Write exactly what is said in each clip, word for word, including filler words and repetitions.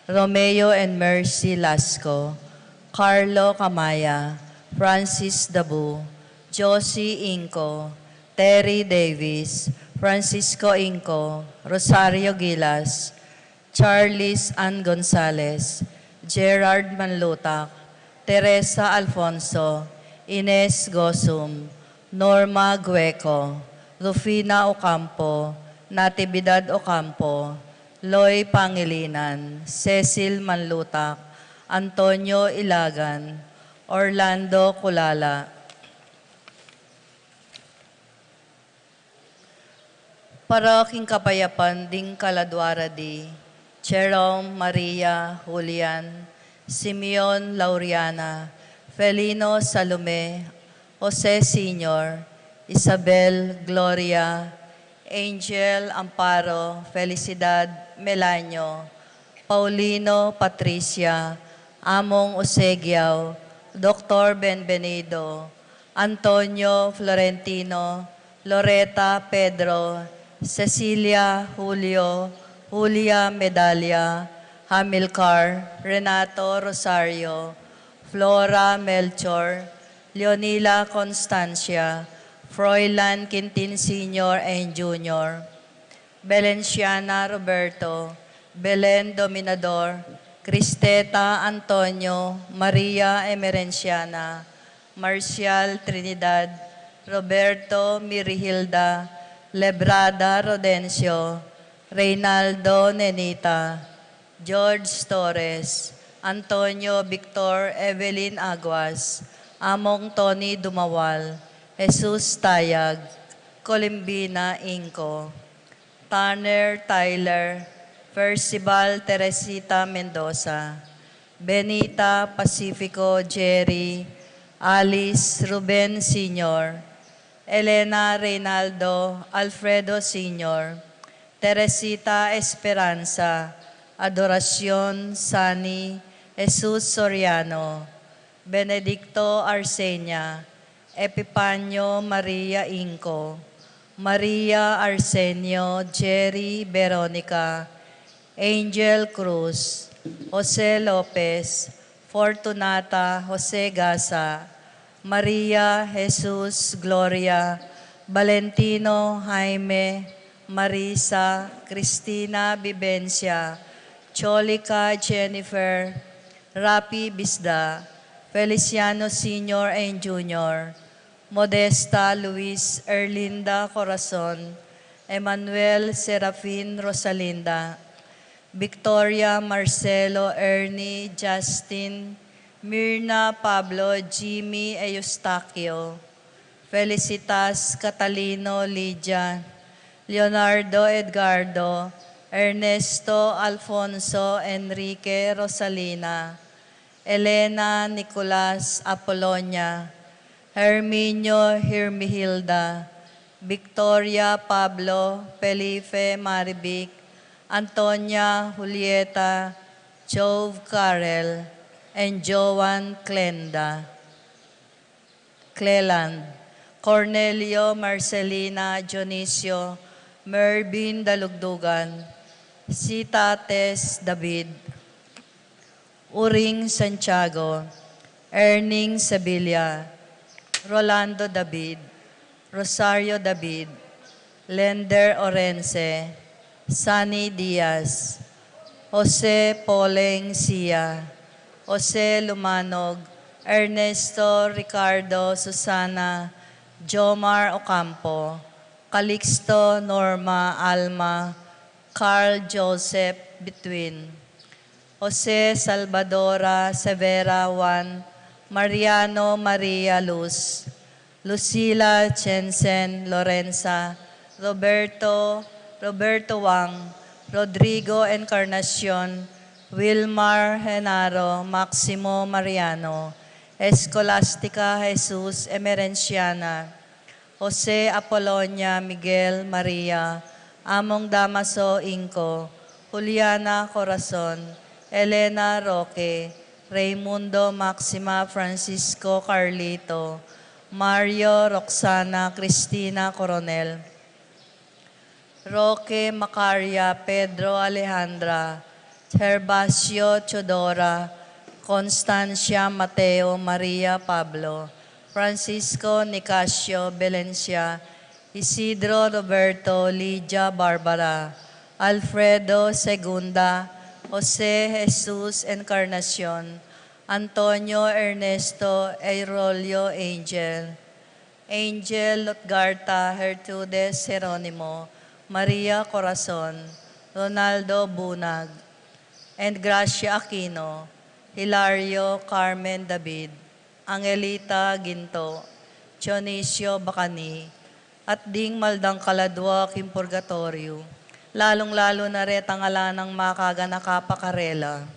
Romeo and Mercy Lasco, Carlo Camaya, Francis Dabu, Josie Inco, Terry Davis, Francisco Inco, Rosario Gilas, Charles Ann Gonzales, Gerard Manlutak, Teresa Alfonso, Ines Gosum, Norma Gueco, Rufina Ocampo, Natividad Ocampo, Loy Pangilinan, Cecil Manlutak, Antonio Ilagan, Orlando Culala. Para king kapayapan ding kaladua ra di Jerome, Maria, Julian, Simeon, Lauriana, Felino, Salome, Jose Senior, Isabel, Gloria, Angel, Amparo, Felicidad, Melanio, Paulino, Patricia, Among Osegiao, Doktor Benvenido, Antonio, Florentino, Loreta, Pedro, Cecilia, Julio, Julia, Medalia, Hamilcar, Renato, Rosario, Flora, Melchor, Leonila, Constancia, Froilan, Quintin Senior and Junior, Belenciana, Roberto, Belen, Dominador, Cristeta, Antonio, Maria, Emerenciana, Marcial, Trinidad, Roberto, Mirihilda, Lebrada, Rodencio, Reynaldo, Nenita, George Torres, Antonio, Victor, Evelyn Aguas, Among Tony Dumawal, Jesus Tayag, Colimbina Inco, Tanner, Tyler, Percival, Teresita Mendoza, Benita, Pacifico, Jerry, Alice, Ruben Senior, Elena, Reynaldo, Alfredo Senior, Teresita, Esperanza, Adoracion, Sani, Jesus Soriano, Benedicto, Arsenia, Epipanio, Maria Inco, Maria, Arsenio, Jerry, Veronica, Angel, Cruz, Jose Lopez, Fortunata, Jose Gasa, Maria, Jesus, Gloria, Valentino, Jaime, Marisa, Cristina, Vivencia, Cholica, Jennifer, Rapi, Bisda, Feliciano Senior and Junior, Modesta, Luis, Erlinda, Corazon, Emmanuel, Serafin, Rosalinda, Victoria, Marcelo, Ernie, Justin, Mirna, Pablo, Jimmy, Eustaquio, Felicitas, Catalino, Lydia, Leonardo, Edgardo, Ernesto, Alfonso, Enrique, Rosalina, Elena, Nicolas, Apolonia, Herminio, Hermihilda, Victoria, Pablo, Felipe, Marivic, Antonia, Julieta, Jove, Karel, and Joan, Clenda, Cleland, Cornelio, Marcelina, Dionisio, Mervin, Dalugdugan, Sita, Tess, David, Uring, Santiago, Erning, Sevilla, Rolando, David, Rosario, David, Lender, Orense, Sunny, Diaz, Jose, Poleng, Sia, Jose, Lumanog, Ernesto, Ricardo, Susana, Jomar, Ocampo, Calixto, Norma, Alma, Carl, Joseph, Between, Jose, Salvadora, Severa, Juan, Mariano, Maria, Luz, Lucila, Jensen, Lorenza, Roberto, Roberto Wang, Rodrigo, Encarnacion, Wilmar, Genaro, Maximo, Mariano, Escolastica, Jesus, Emerenciana, Jose, Apolonia, Miguel, Maria, Among, Damaso, Inco, Juliana, Corazon, Elena, Roque, Raymundo, Maxima, Francisco, Carlito, Mario, Roxana, Cristina, Coronel, Roque, Macaria, Pedro, Alejandra, Gervasio Teodora, Constancia Mateo Maria Pablo, Francisco Nicasio Valencia, Isidro Roberto Lydia Barbara, Alfredo Segunda, Jose Jesus Encarnacion, Antonio Ernesto Airolio Angel, Angel Lotgarta Gertrudes Jeronimo, Maria Corazon, Ronaldo Bunag, and Gracia Aquino, Hilario Carmen David, Angelita Ginto, Dionisio Bacani, at ding maldang kaladua king purgatoryo, lalung-lalu na retang ala nang makaganaka pa karela.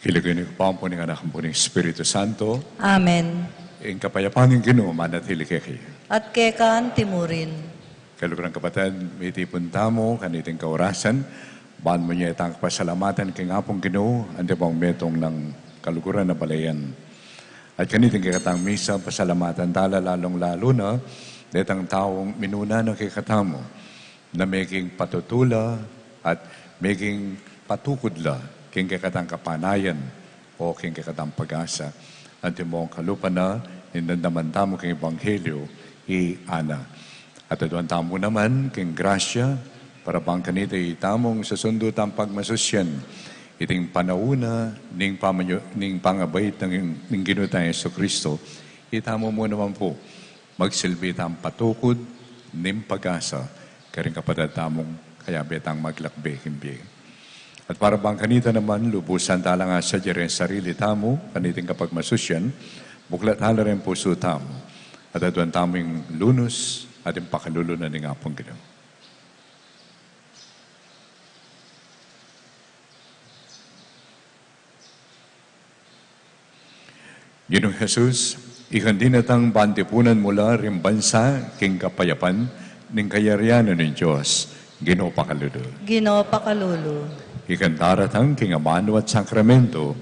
King lagyu ning Ibpa, ampo ning Anak, ampo ning Espiritu Santo. Amen. Ing kapayapan ning Ginu manatili kekayu. At keka antimurin. Kaluguran kapatad, mitipun tamu kaniting kaurasan ban mu nya itang pasalamatan king Apung Ginu, antimo metung nang kaluguran a balayan. At kaniting kekatang misa, pasalamatan tala lalung-lalu na detang taung minuna na kekatamu, na meging patutu la at meging patukud la king kekatang kapanayan o king kekatang pag-asa. Antimo kalupa na ning damdaman tamu king ebanghelyu i Ana. At aduan tamu naman king grasya para bang kanita itamung susundu tang pagmasusyan iting panaun na ning pamanyu-, ning pangabait ning, ning Ginu tang Jesucristo. Itamu mu naman pu magsilbi tang patukud ning pag-asa karing kapatad tamung kayabe tang maglakbe king bie. At para bang kanita naman lubusan tala ngan sadya ring sarili tamu kaniting kapagmasusyan, buklat tala ring pusu tamu at aduan tamu ing lunus at ing pakalulu na ning Apung Ginu. Ginung Jesus, ikang dinatang ban tipunan mu la ring bansa king kapayapan ning kayarian ning Dios, Ginu pakalulu. Ginu pakalulu. Ikang daratang king amanu at sakramentu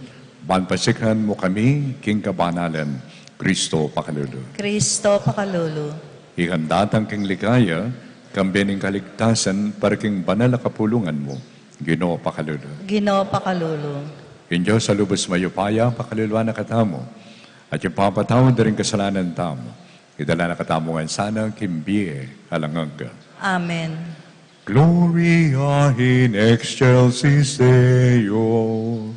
ban pasikan mu kami king kabanalan, Kristo pakalulu. Kristo pakalulu. Ikang datang king ligaya, kambe ning kaligtasan para king banal a kapulungan mu, Ginu pakalulu. Ginu pakalulu. Ing Dios a lubus mayupaya pakaluluan na katamu, at ipapatawad da ring kasalanan tamu, idala na katamu ngan sana king bie alang angga. Amen. Gloria in excelsis Deo.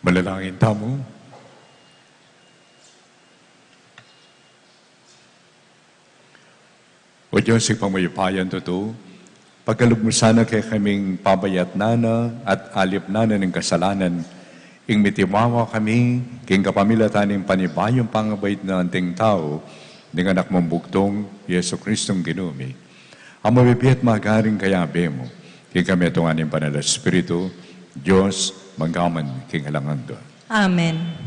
Manalangin tamu. O Dios, Ibpang mayupayang tutu, pagkalub mu sana kekaming pabayatnan na at alipnan na ning kasalanan, ing mitiwawa kami king kapamilatan ning panibayung pangabait na anting tau ning Anak mung bugtung, Jesucristong Ginu mi. A mabibie at magaring kayabe mu, king kametungan ning Banal a Espiritu, Dios, mangga man king alang angga. Amen.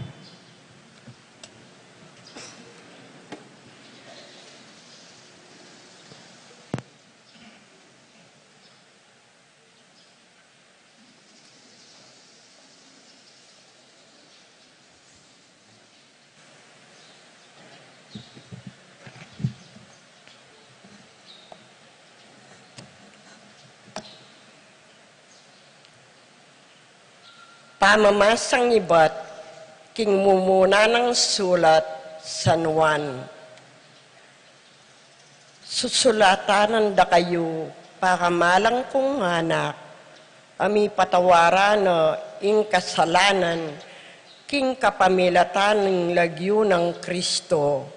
Pamamasang ibat king mumuna nang sulat San Juan. Susulatan da kayu, pakamalan kung anak, a mipatawaran na ing kasalanan king kapamilatan ning lagyu nang Kristo.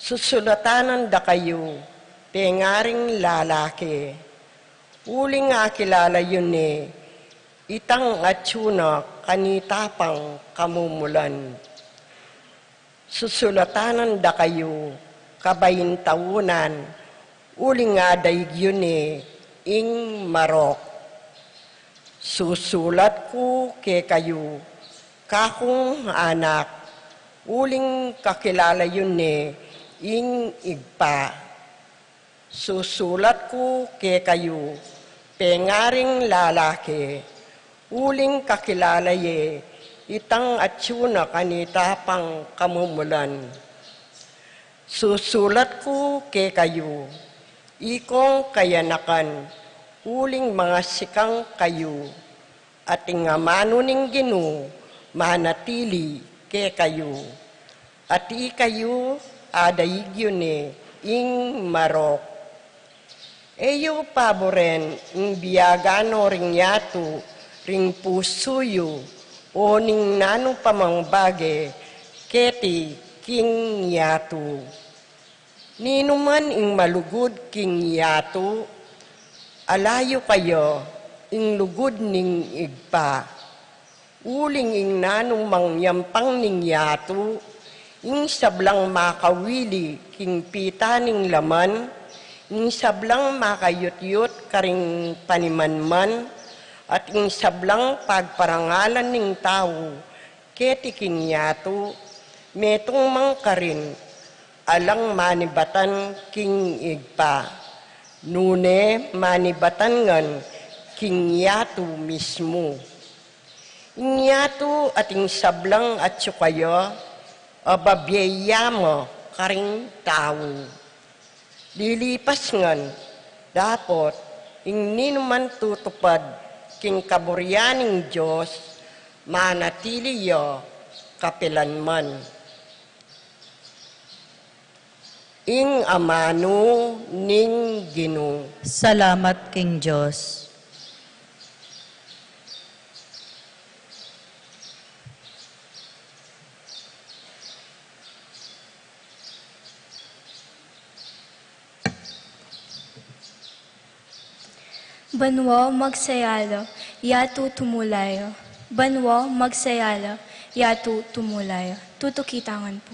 Susulatan da kayu, pengaring lalaki, uling akilala yu ne itang atyu na kanita pang kamumulan. Susulatan da kayu, kabayintaunan, uling adaig yu ne ing marok. Susulat ku kekayu, kakung anak, uling kakilala yu ne ing Ibpa. Susulat ku kekayu, pengaring lalaki, uling kakilala ye itang atyu na kanita pang kamumulan. Susulat ku kekayu, ikong kayanakan, uling mangasikang kayu, at ing amanu ning Ginu manatili kekayu, at ikayu adaig yu ne ing marok. E yu paburen ing biagan no ring yatu ring pusu yu, o ning nanu pa mang bage keti king yatu. Ninuman ing malugud king yatu, ala yu kaya ing lugud ning Ibpa. Uling ing nanu mang yampang ning yatu, ing sablang makawili king pita ning laman, ing sablang makayutyut karing panimanman, at ing sablang pagparangalan ning tau keti king yatu, metung man karin, alang manibatan king Ibpa, nune manibatan ngan king yatu mismu. Ing yatu at ing sablang atyu kaya, ababie ya me karing tau. Lilipas ngan, dapot ing ninuman tutupad king kaburian ning Dios, manatili ya kapilanman. Ing amanu ning Ginu. Salamat king Dios. Banua magsaya la, yatu tumula ya. Banua magsaya la, yatu tumula ya. Tutuki ta ngan pu.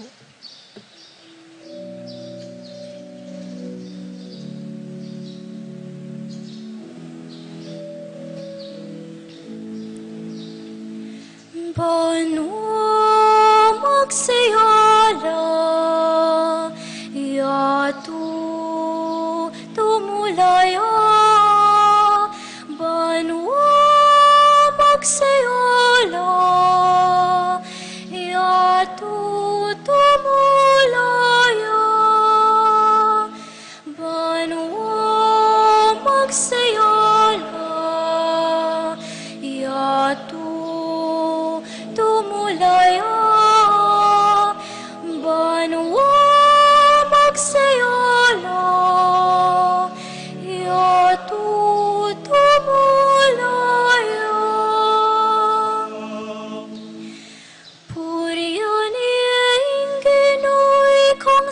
Banua magsaya la, yatu tumula ya. Banua magsaya la, yatu tumula ya. Banua magsaya la, yatu tumula ya.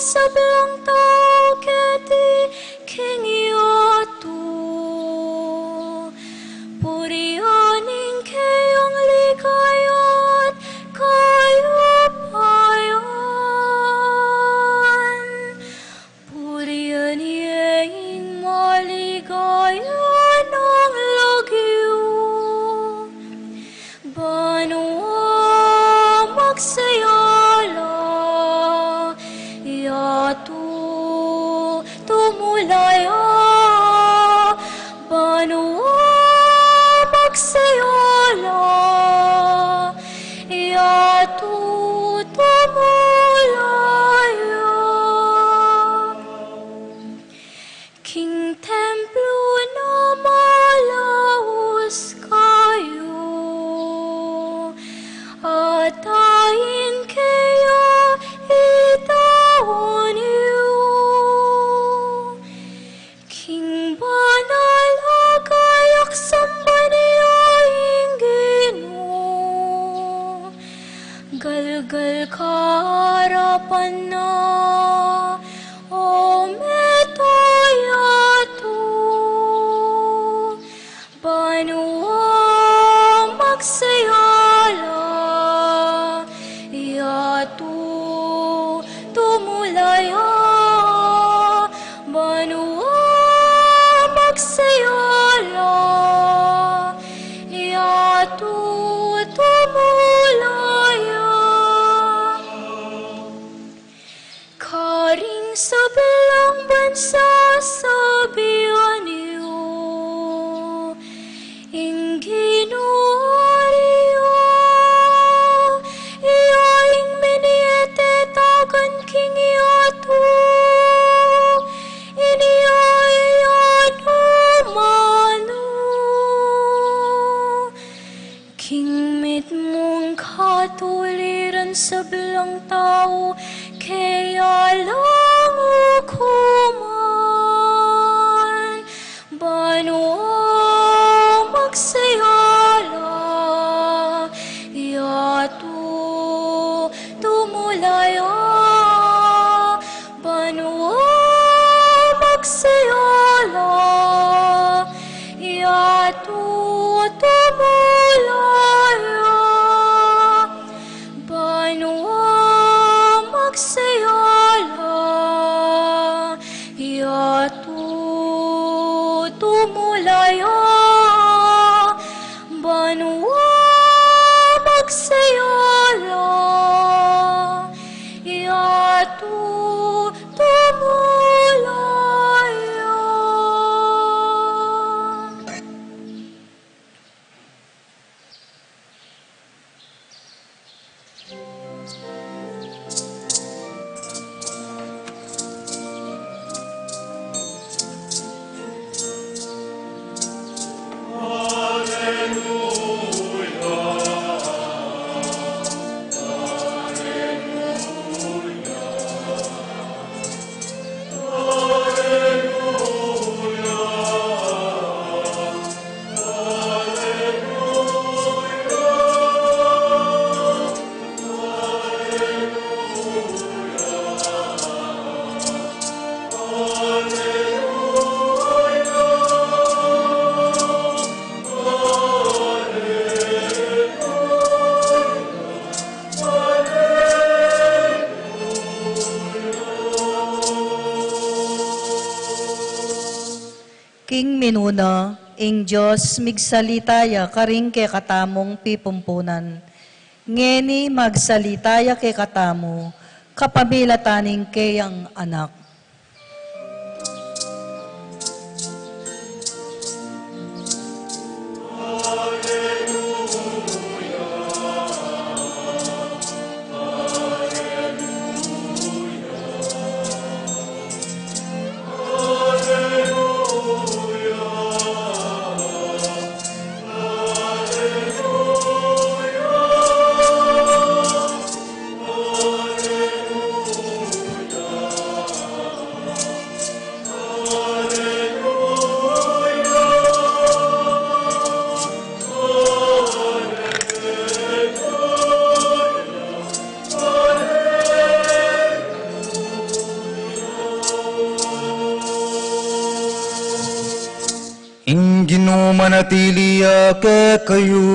sablang tau keti king yatu. Purian ing keyang ligaya't kayupayan. Purian ye ing maligaya nang lagyu. Banua magsaya la, yatu tumulaya. Banua magsaya la, yatu tumulaya. King templu na malaus kayu, at ain keya i taun yu. King banal a gayak samban ya ing Ginu, galgal karapan na, o meto yatu. Banua magsaya la, yatu tumulaya. Banua magsaya la, yatu tumulaya. Karing sablang bansa sabian yu, ing Ginu a Dios, iya ing miniete tagan king yatu, inya iya nu man u. King mitmung katuliran sablang tau keya lang ukuman. Banua magsaya la, yatu tumulaya. Banua magsaya la, yatu tumulaya. Banua magsaya la, yatu tumulaya. Banua magsaya la, yatu tumulaya. King minuna, ing Dios migsalita ya karing kekatamung pipumpunan. Ngeni magsalita ya kekatamu kapamilatan ning keyang Anak. Ginu manatili ya kekayu.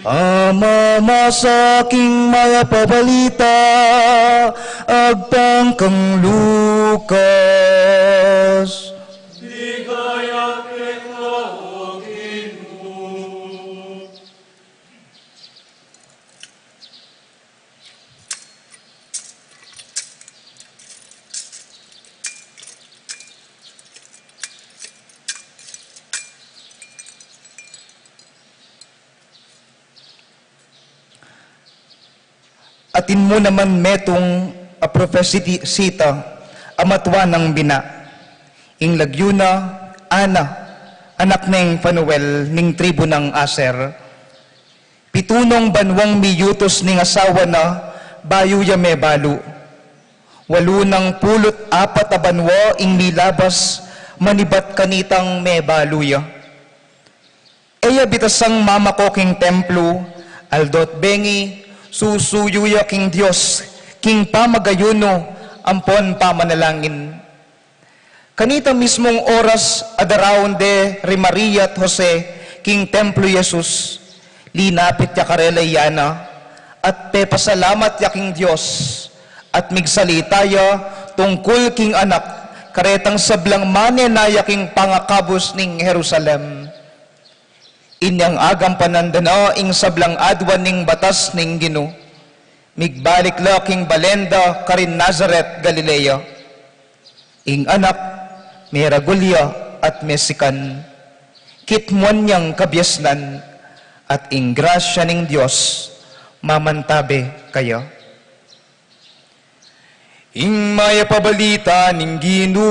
Pamamasa king mayap a balita agpang kang Lucas. Atin mu naman metung a propesita a matua nang bina. Ing lagyu na, Ana, anak neng Fanuel, ning tribu nang Aser. Pitu nong banuang miyutus ning asawa na bayu ya mebalu. Walu nang pulu't apat a banua ing milabas manibat kanitang mebalu ya. E ya bitasang mamako king templo, aldo't bengi, susuyu ya king Dios, king pamagayunu ampon pamanalangin. Kanita mismung oras, adaraun de ri Maria at Jose king templo i Jesus. Linapit ya karela i Ana, at pepasalamat ya king Dios, at migsalita ya tungkul king anak, karetang sablang manenaya king pangakabus ning Jerusalem. Inyang agampanan da na ing sablang adwan ning batas ning Ginu, migbalik la king balen da karin Nazaret, Galilea. Ing anak, meragul ya at mesikan, kitmuan yang kabiasnan, at ing grasya ning Dios mamantabe kaya. Ing mayap a balita ning Ginu.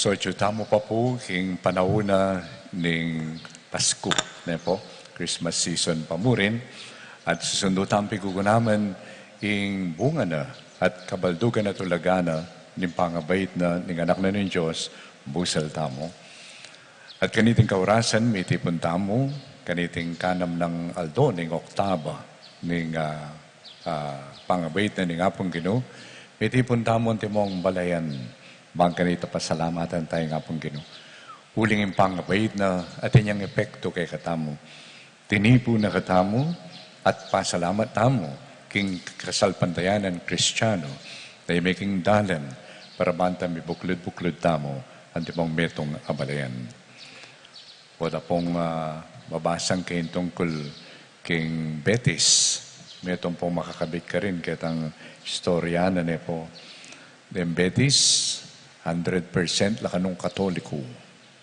So, atyu tamu pa pu king panaun na ning Pasku, ne pu, Christmas season pa murin, at susundu tamung pigugunaman ing bunga na at kabaldugan a tulaga na ning pangabait na ning Anak na ning Dios, busal tamu. At kaniting kaurasan, mitipun tamu, kaniting kanam nang aldo ning oktaba ning, ah, ah, pangabait na ning Apung Ginu, mitipun tamu antimong balayan, bang kanita pasalamatan taya ing Apung Ginu. Uling ing pangabait na atin yang epektu kekatamu. Tinipu na katamu at pasalamat tamu king kasalpantayanan Kristiano, na imi king dalan para bang mibuklud-buklud tamu antimong metung a balayan. Oda pung, ah, babasang king tungkul king Betis. Metung pung makakabit karin ketang istorya na, ne pu. Deng Betis, hundred percent la kanung Katoliku.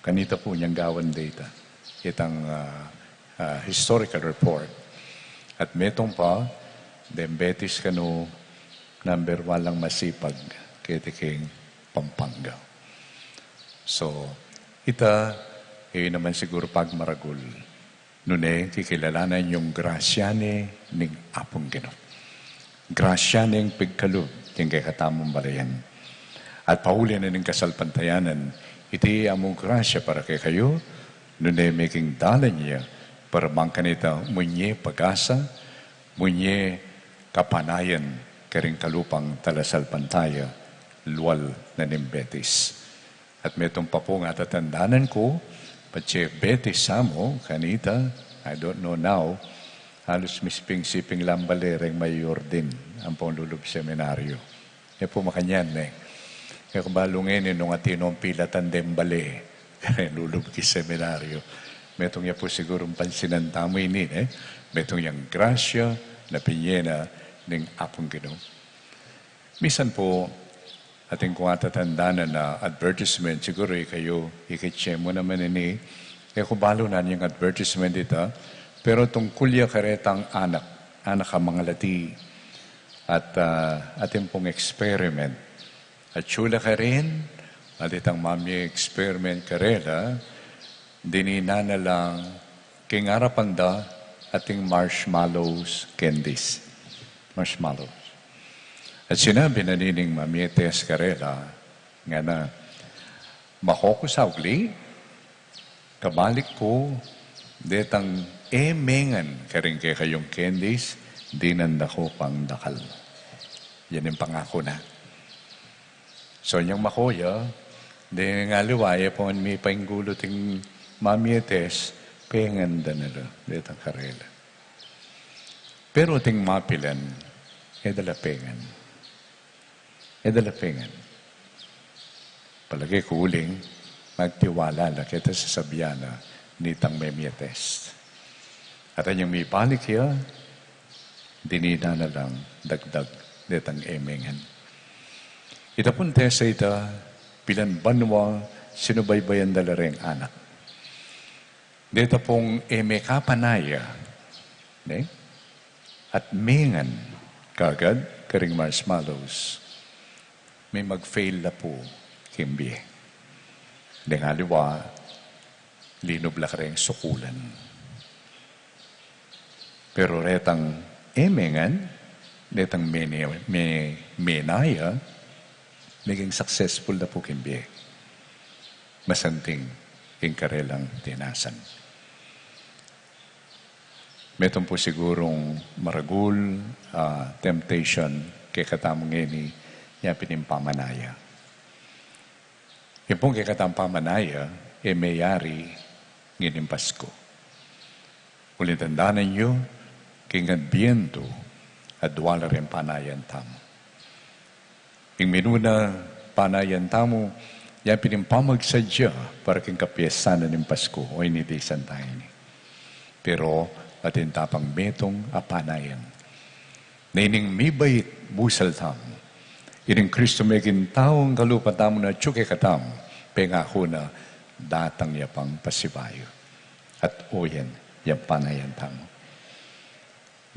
Kanita pu nyang gawan deta itang, ah, ah, historical report. At metung pa, deng Betis kanu number one lang masipag keti king Pampanga. So, ita, e naman siguru pagmaragul nune kikilalanan yung grasya ne ning Apung Ginu. Grasya neng pigkalub king kekatamung balayan. At pauli na ning kasalpantayanan, iti amung grasya para kekayu, nune miking dalan ya para bang kanita munye pag-asa, munye kapanayan karing kalupang talasalpantaya, lual na ning Betis. At metung pa pung atatandanan ku, patse Betis samu kanita, I don't know now, halus misiping-siping lang bale reng Mayor din ampong lulub seminaryo. E pu makanyan, ne. E ku balu ngeni nung atin nong pilatan deng bale, lulub ki seminaryo. Metung ya pu sigurung pansinan tamu ini, e? Metung yang grasya na pinye na ning Apung Ginu. Misan pu, atin kung atatandanan na advertisement, siguru ikayu, ikit ye mu naman ini, e ku balu nanu yang advertisement ita, pero tungkul ya karetang anak, anak a mangalati, at, ah, atin pung experiment. Atyu la karin, at itang mamye experiment karela, dininan na lang king arapan da ating marshmallows candies. Marshmallows. At sinabi na nining mamye test karela, ngana, "Mako ku sauli, kabalik ku, detang e mengan karing kekayung candies, dinan da ku pang dakal." Yan ing pangaku na. So, inyang mako ya, deng aliwa, e pa man mipainggulu ting mamye test, pengan da na la detang karela. Pero ting mapilan, e da la pengan. E da la pengan. Palage ku uling, magtiwala la keta sa sasabian na nitang mamye test. At inyang mibalik ya, dininan na lang dagdag detang e mengan. Ita pung test a ita, pilan banua sinubaybayan da la reng anak. Deta pung e mekapanaya, ne? At mengan kagad karing marshmallows, me mag-fail la pu king bie. Deng aliwa, linub la kareng sukulan. Pero retang e mengan, retang mene-, me-, menaya, meging successful da pu king bie. Masanting ing karelang tinasan. Metung pu sigurung maragul a temptation kekatamu ngeni, ya pin ing pamanaya. Ing pung kekatang pamanaya, e meyari ngening Pasku. Uling tandanan yu, king Adbientu, adwa la reng panayan tamu. Ing minuna panayan tamu, ya pin ing pamagsadya para king kapiyestan ning Pasku, o ini di Santa ini. Pero atin ta pang metung a panayan. Ngening mibait busal tamu, ining Kristo meging tau king kalupa tamu na atyu kekatamu, pengaku na datang ya pang pasibayu. At oyan, yang panayan tamu.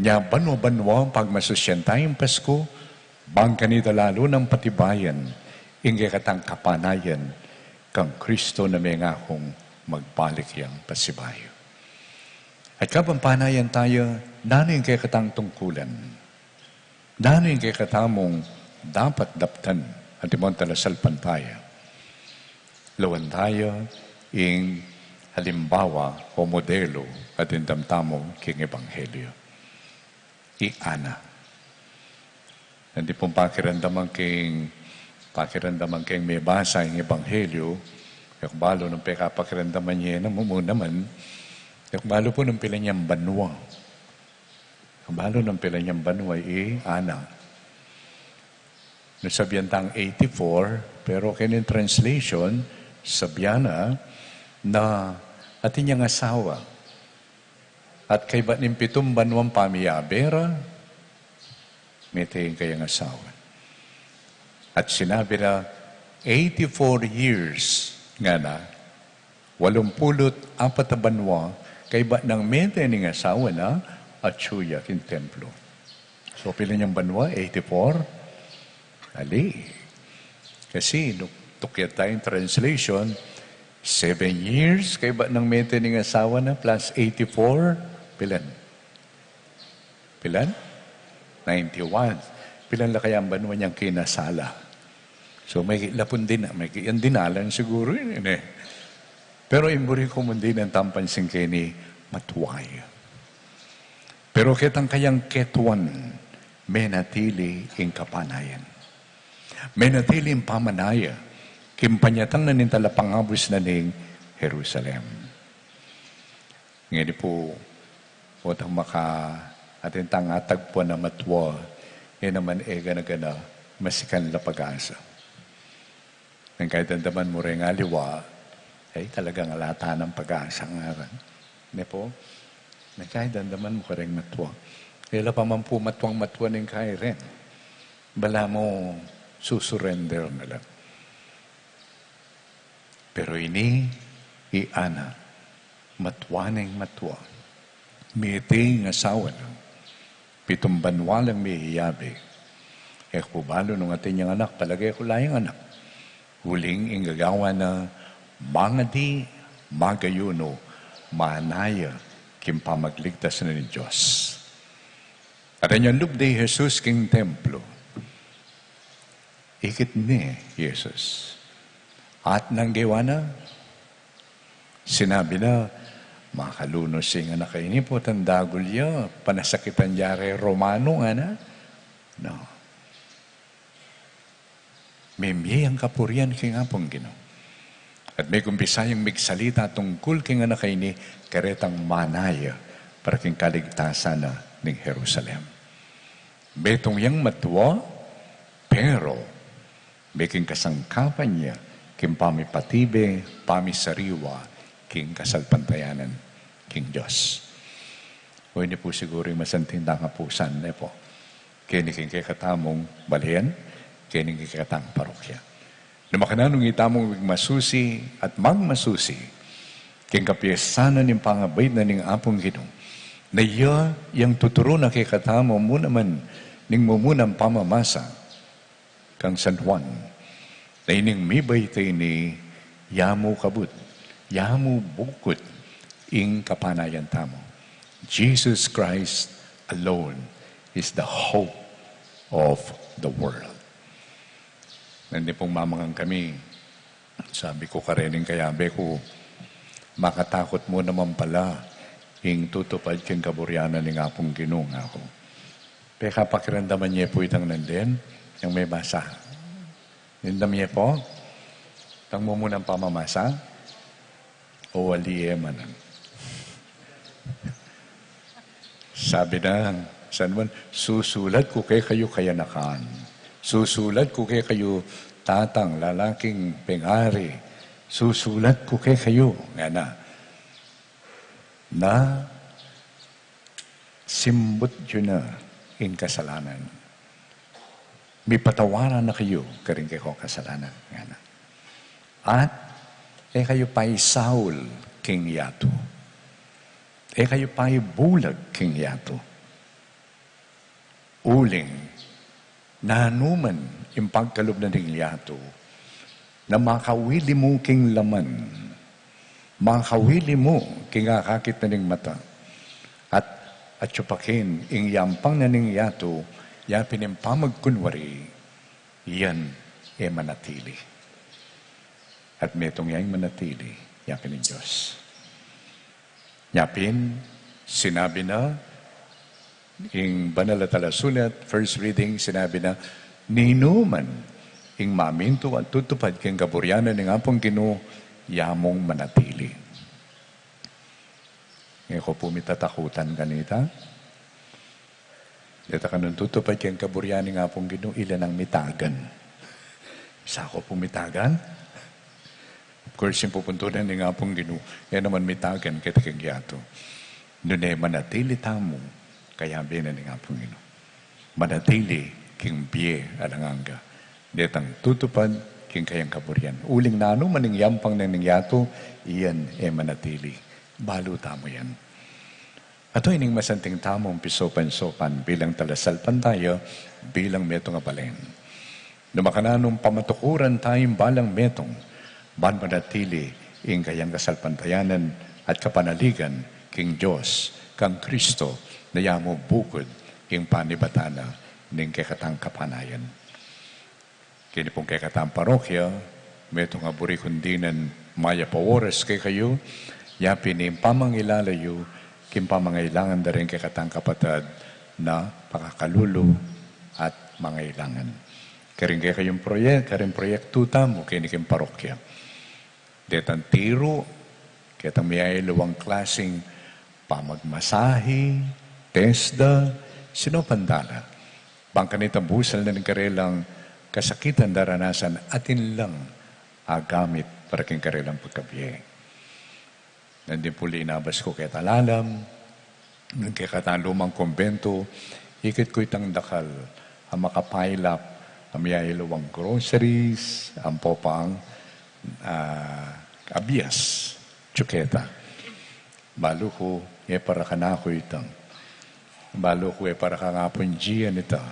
Nya banua-banua pagmasusyan taya ing Pasku, bang kanita lalu nang patibayan ing kekatang kapanayan kang Kristo na mengakung magbalik yang pasibayu. At kabang panayan taya, nanu ing kekatang tungkulan? Nanu ing kekatamung dapat daptan at imong talasalpantaya? Lawan taya ing halimbawa o modelu a dimdam tamu king Ebanghelyo. I Ana. Nandi pung pakiramdaman king, pakiramdaman king mebasa ing Ebanghelyo, e ku balu nung pekapakiramdaman ye na mu naman, e ku balu pu nung pilan yang banua. E ku balu nung pilan yang banua i Ana. Nung sabian tang eighty-four, pero keni translation, sabian na, na atin yang asawa. At kaybat ning pitung banuang pamiyabe ra, mete ing kayang asawa. At sinabi na, eighty-four years, ngana, walumpulu't apat a banua, kaybat nang mete ning asawa na, atyu ya king templo. So, pilan yang banua? Eighty-four? Ali. Kasi, nung tukyat taya ing translation, seven years, kaybat nang mete ning asawa na, plus eighty-four, pilan? Pilan? Ninety-one. Pilan la kaya ing banua niyang kinasala? So, may lapun din, may yang dinalan siguru ini, e. Pero ing buri ku mu dinan tampansin keni, matua ya. Pero ketang kayang ketuan, menatili ing kapanayan. Menatili ing pamanaya, king panyatang na ning talapangabus na ning Jerusalem. Ngeni pu, o tang maka, atin tang atagpuan a matua, e naman e gana-gana, masikan la pag-asa. Nung kaya damdaman mu reng aliwa, ay, talagang ala tang pag-asa ngara. Ne pu? Nung kaya damdaman mu kareng matua. E la pa man pu matuang-matua nung kaya ren. Balamu susurrender na la. Pero ini i Ana, matua neng matua. Mete ing asawa na. Pitung banua lang miyabe. E ku balu nung atin yang anak, palage ku la yang anak. Uling ing gagawan na mangadi, magayuno, manaya king pamagligtas na ning Dios. At anyang lub de i Jesus king templo, ikit ne i Jesus. At nung gewa na, sinabi na, "Makalunus ing anak a ini, potang dagul ya, panasakitan ya reng Romano," ngana. No. Mimie yang kapurian king Apung Ginu. At mekumpisa yang migsalita tungkul king anak a ini, karetang manaya para king kaligtasan na ning Jerusalem. Metung yang matua, pero meking kasangkapan ya king pamipatibe, pamisariwa king kasalpantayanan king Dios. O, ini pu siguru ing masanting tang kapusan, ne pu? Keni king kekatamung balen, keni king kekatang parokya. Nung makananu itamu masusi at magmasusi king kapiesan na ning pangabait na ning Apung Ginu, na iya yang tuturu na kekatamu mu naman ning mumunang pamamasa kang San Juan, na ining mibait a ini, ya mu kabud, ya mu bukut ing kapanayan tamu. Jesus Christ alone is the hope of the world. Nung dipung mamangan kami, sabi ku kareng kayabe ku, "Makatakut mu naman pala ing tutupad king kaburian na ning Apung Ginu," ngaku. Pekapakiramdaman ye pu itang nandin, yang mebasa. Nindam ye pu? Itang mumunang pamamasa? O, ali e man. Sabi na, San Juan, "Susulat ku kekayu kayanakan. Susulat ku kekayu tatang, lalaking pengari. Susulat ku kekayu," ngana, "na simbut yu na ing kasalanan. Mipatawaran na kayu karing kekong kasalanan," ngana. "At e kayu paisaul king yatu. E kayu paibulag king yatu. Uling nanu man ing pagkalub na ning yatu, na makawili mu king laman, makawili mu king akakit na ning mata, at atyu pa king ing yampang na ning yatu, yapin ing pamagkunwari, yan e manatili." At metung ya ing manatili, yapin ing Dios. Yapin, sinabi na, ing banal a talasulat, first reading, sinabi na, "Ninuman ing mamintu at tutupad king kaburian na ning Apung Ginu, ya mung manatili." E ko pu mitatakutan kanita. Deta kanung tutupad king kaburian ning Apung Ginu, ila nang mitagan. Sa ko pu mitagan? Of course, ing pupuntunan ning Apung Ginu, e naman mitagan keti king yatu. Nune manatili tamu, kayabe na ning Apung Ginu. Manatili king bie alang angga. Detang tutupad king kayang kaburian. Uling nanu man ing yampang na ning yatu, iyan e manatili. Balu tamu yan. At ining masanting tamung pisopan-sopan bilang talasalpantaya, bilang metung a balen. Nung makananung pamatukuran taya ing balang metung, ban manatili ing kayang kasalpantayanan at kapanaligan king Dios, kang Kristo, na ya mu bukud ing panibatan na ning kekatang kapanayan. Keni pung kekatang parokya, metung a buri kung dinan mayap a oras kekayu, yapin ing pamangilala yu king pamangailangan da ring kekatang kapatad na pakakalulu at mangailangan. Karing kekayung proyek-, karing proyektu tamu keni king parokya. Detang tiru, ketang miyayaliwang klasing pamagmasahi, TESDA, sinopan da la. Bang kanita busal na ning karelang kasakitan daranasan, atin lang agamit para king karelang pagkabie. Nandin pu linabas ku keta lalam, nung kekatang lumang kumbento, ikit ku itang dakal a makapailap, a miyailawang groceries, ampo pang, ah, abias, tsuketa. Balu ku, e para kanaku ita. Balu ku, e para kang Apung Gian ita.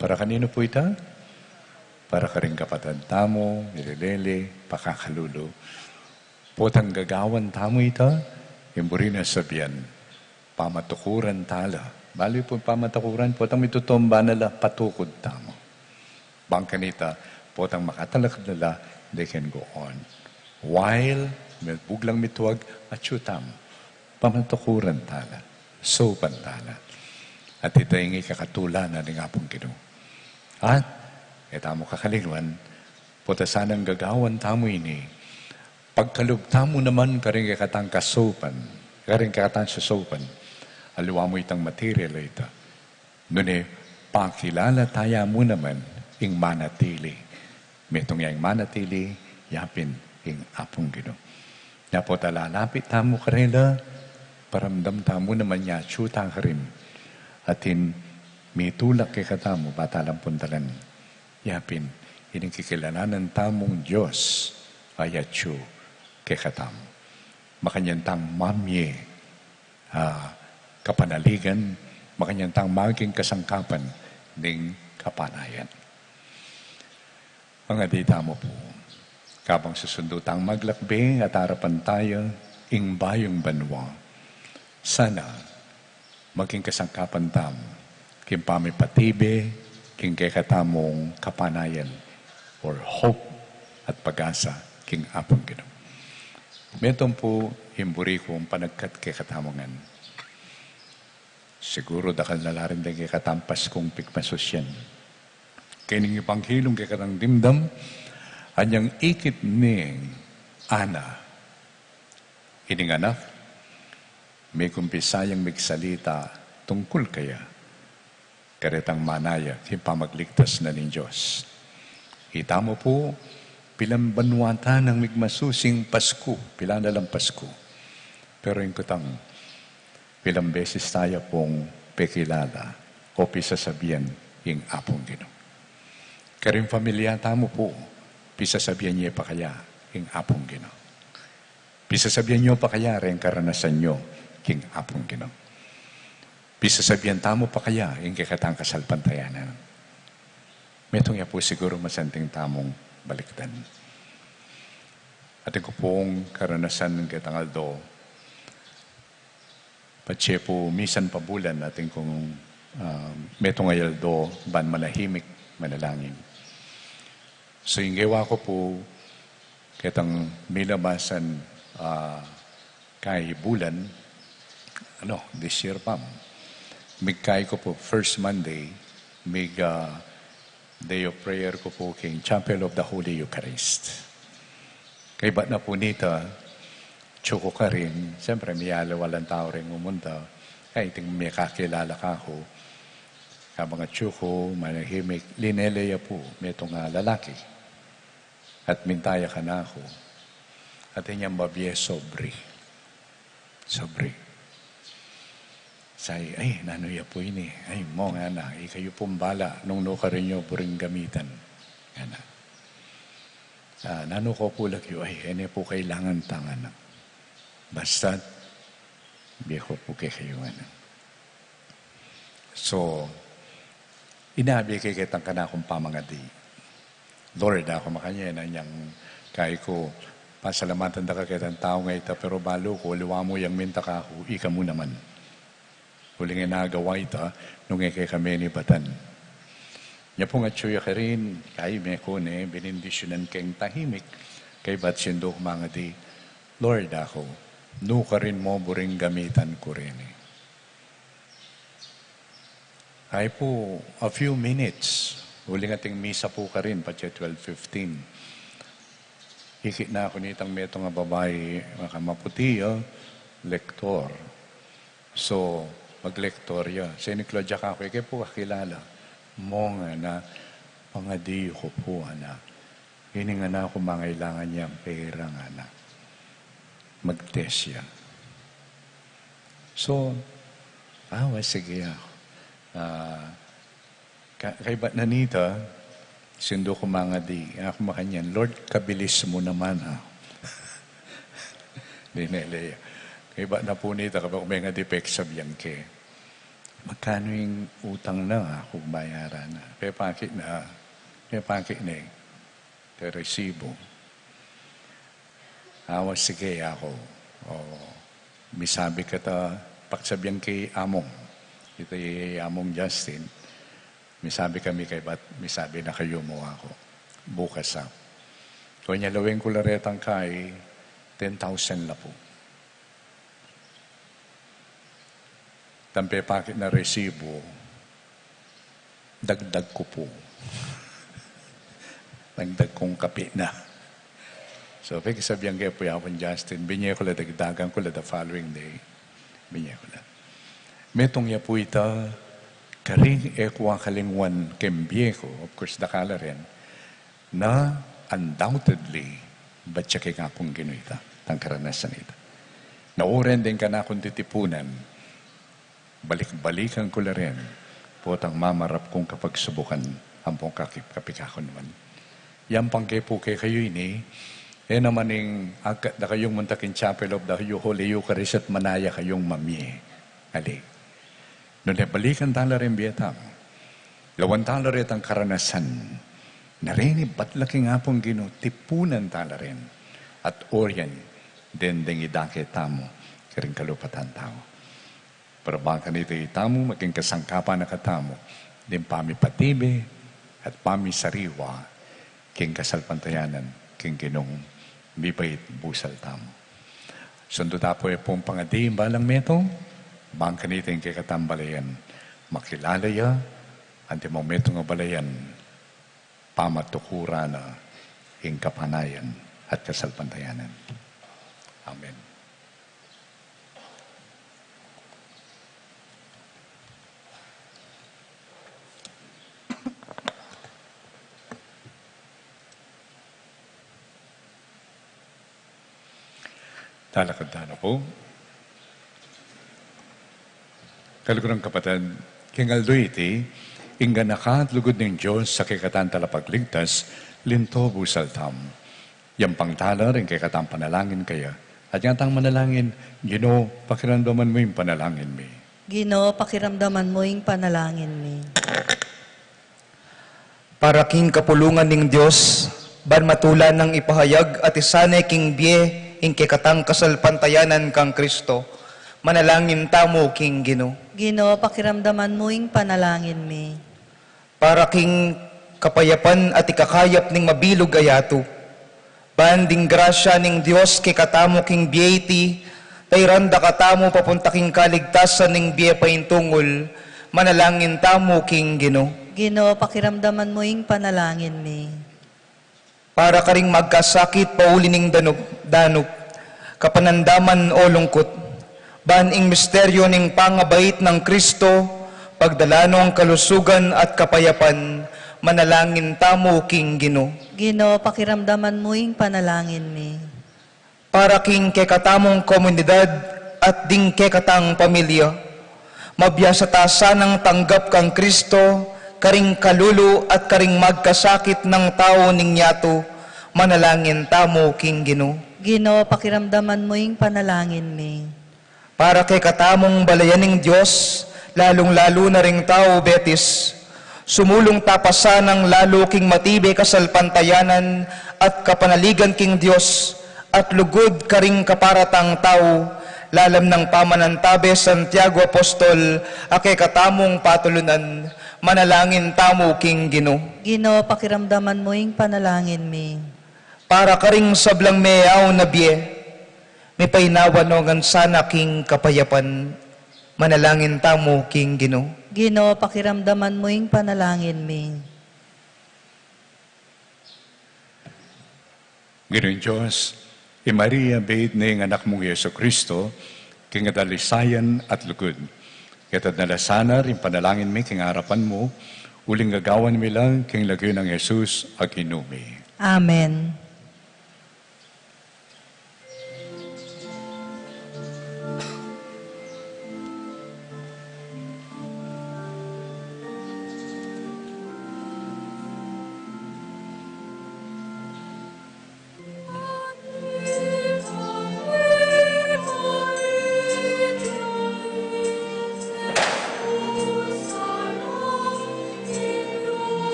Para kaninu pu ita? Para karing kapatad tamu, milelele, pakakalulu. Potang gagawan tamu ita, ing buri nang sabian, pamatukuran tala. Balu pu pamatukuran, potang mitutumba na la, patukud tamu. Bang kanita, potang makatalakad na la, they can go on. While, mebuglang mituag, atyu tamu. Pamatukuran tala, saupan tala. At ita ing ikakatula na ning Apung Ginu. At, e tamu kakalingwan, pota sanang gagawan tamu ini, pagkalub tamu naman karing kekatang kasaupan, karing kekatang sasaupan, aliwa mu itang material a ita. Nune, pakilala taya mu naman ing manatili. Metung ya ing manatili, yapin ing Apung Ginu. Nya pota lalapit tamu karela, paramdam tamu naman ya atyu ta karin. Atin mitulak kekatamu, bata lang puntalan. Yapin, ining kikilalanan tamung Dios, ay atyu kekatamu. Makanyan tang mamie, ah, kapanaligan, makanyan tang maging kasangkapan ning kapanayan. Mangadi tamu pu, kabang susundu tang maglakbe at arapan taya ing bayung banua. Sana maging kasangkapan tamu king pamipatibe king kekatamung kapanayan or hope at pag-asa king Apung Ginu. Metung pu ing buri kung panagkat kekatamu ngan. Siguru dakal na la rin deng kekatang Paskung pigmasusyan. Keng Ebanghelyo kekatang dimdam, anyang ikit ning Ana, ining anak, mikumpisa yang migsalita tungkul kaya, karetang manaya king pamagligtas na ning Dios. Itamu pu, pilan banua ta nang migmasusing Pasku, pilan na lang Pasku. Pero ing kutang, pilan beses taya pung pekilala o pisasabian ing Apung Ginu. Karing familia tamu pu, pisasabian ye pa kaya ing Apung Ginu. Pisasabian yu pa kaya reng karanasan yu king Apung Ginu. Pisasabian tamu pa kaya ing kekatang kasalpantayanan. Metung ya pu siguru masanting tamung balikdan. Atin ku pung karanasan ketang aldo, patse pu misan pa bulan atin kung, ah, metung a aldo ban manahimik, manalangin. So, ing gewa ku pu, ketang milabasan, ah, kai bulan, ano, this year pa, migkai ku pu first Monday, mig, ah, day of prayer ku pu king Chapel of the Holy Eucharist. Kaybat na pu nita, atyu ku karin, siyempre, miyaliwa lang tau ring umunta, ay, iting mikakilala kaku. Kabang atyu ku, manahimik, linele ya pu, metung a lalaki. At minta ya kanaku. Atin yang babie, sobre. Sobre. Say, ay, nanu ya pu ini? Ay, mong, ngana, ikayu pung bala, nung nukarin yu, buring gamitan. Ngana. Ah, nanu ku pu lagyu? Ay, e ne pu kailangan tang, ngana. Basta't, bie ku pu kekayu, ngana. So, inabi ke ketang kanakung pamangadi. Lord, aku makanyan, anyang kai ku, pasalamatan da ka ketang tau nga ita, pero balu ku, aliwa mu yang minta kaku, ika mu naman. Uling e nagawa ita, nung e ke kami nibatan. Nya pung atyu ya karin, kai me ku ne, binindisyunan keng tahimik, kaybat sindu ku mangadi, Lord, aku, nukarin mu buring gamitan ku reni. Ay pu, a few minutes. Uling ating misa pu karin, patse twelve fifteen. Ikit na ku nitang metung a babai, maka maputi, ah, lektor. So, maglektor ya. Seni Claudia kaku, e ke pu kakilala. Mong, ngana, pangadi ku pu, ngana. Ini nga na, kung mangailangan yang pera, ngana, mag-test ya. So, ah, wa, sige, ah. Ah, ka-, kaybat na nita, sindu ku mangadi, aku makanyan, "Lord, kabilis mu naman, ah." Di na ilaya. Kaybat na pu nita, kabang mengadi, peksabian ke, "Magkanu ing utang na, aku bayaran na?" Pepaki na, pepaki na, eh. Te resibo. Awa, sige, aku. O, misabi ka ta, pakisabian ke i Among. Ita i Among Justin. Misabi kami kaybat, misabi na kayu mu aku. Bukas, a. Kanya, lawen ku la retang kai, ten thousand la pu. Tang pepaki na resibo, dagdag ku pu. Dagdag kung kapi na. So, peksabian ke pu ya kang Justin, binye ku la, dagdagan ku la the following day. Binye ku la. Metung ya pu ita, karing e ku akalingwan keng bie ku, of course, dakal la rin, na undoubtedly, ibat ya keng Apung Ginu ita, tang karanasan ita. Na uren deng kanakung titipunan, balik-balikan ku la rin, potang mamarap kung kapagsubukan, ampong kakip-, kapikakunuan. Yang pangke pu kekayu ini, e naman ing agkat da kayung munta king Chapel of the Holy Eucharist at manaya kayung mamie. Ali. Nune balikan tala rin bie tamu. Lawan tala retang karanasan. Na rin ibat la king Apung Ginu, tipunan tala rin. At oryan, dendeng idake tamu, karing kalupatan tau. Para bang kanita itamu, maging kasangkapan na katamu, ding pamipatibe at pamisariwa, king kasalpantayanan, king Ginung mibait busal tamu. Sundu ta pu e pung pangadi, balang metung, bang kanita ing kekatang balayan, makilala ya, antimong metung a balayan, pamatukuran na ing kapanayan at kasalpantayanan. Amen. Talakad tana pu. Kaluguran kapatad, king aldo iti, ing ganaka at lugud ning Dios a kekatang Talapagligtas, linto busal tamu. Yang pangtalar ing kekatang panalangin kaya. At yang tang manalangin, Ginu, pakiramdaman mu ing panalangin mi. Ginu, pakiramdaman mu ing panalangin mi. Para king kapulungan ning Dios, ban matula nang ipahayag at isane king bie ing kekatang kasalpantayanan kang Kristo, manalangin tamu king Ginu. Ginu, pakiramdaman mu ing panalangin mi. Para king kapayapan at ikakayap ning mabilug a yatu, ban ding grasya ning Dios kekatamu king bie iti, tairan da katamu papunta king kaligtasan ning bie paintungul, manalangin tamu king Ginu. Ginu, pakiramdaman mu ing panalangin mi. Para karing magkasakit pauli ning danup, danup, kapanandaman o lungkut, ban ing misteryo ning pangabait nang Kristo, pagdala nong kalusugan at kapayapan, manalangin tamu king Ginu. Ginu, pakiramdaman mu ing panalangin mi. Para king kekatamung komunidad at ding kekatang pamilya, mabiasa ta sanang tanggap kang Kristo, karing kalulu at karing magkasakit nang tau ning yatu, manalangin tamu king Ginu. Ginu, pakiramdaman mu ing panalangin mi. Para kekatamung balayan ning Dios, lalung-lalu na ring tau Betis, sumulung ta pa sanang lalu king matibe kasalpantayanan at kapanaligan king Dios, at lugud karing kaparatang tau, lalam nang pamanantabe Santiago Apostol, a kekatamung patulunan, manalangin tamu king Ginu. Ginu, pakiramdaman mu ing panalangin mi. Para karing sablang meaw na bie, mipainawa no ngan sana king kapayapan, manalangin tamu king Ginu. Ginu, pakiramdaman mu ing panalangin mi. Ginung Dios, i Maria, bie ning Anak mung Jesu Kristo, king kadalisayan at lugud. Keta dala sana ring panalangin mi king arapan mu, uling gagawan mi la king lagyu nang Jesus a Ginu mi. Amen.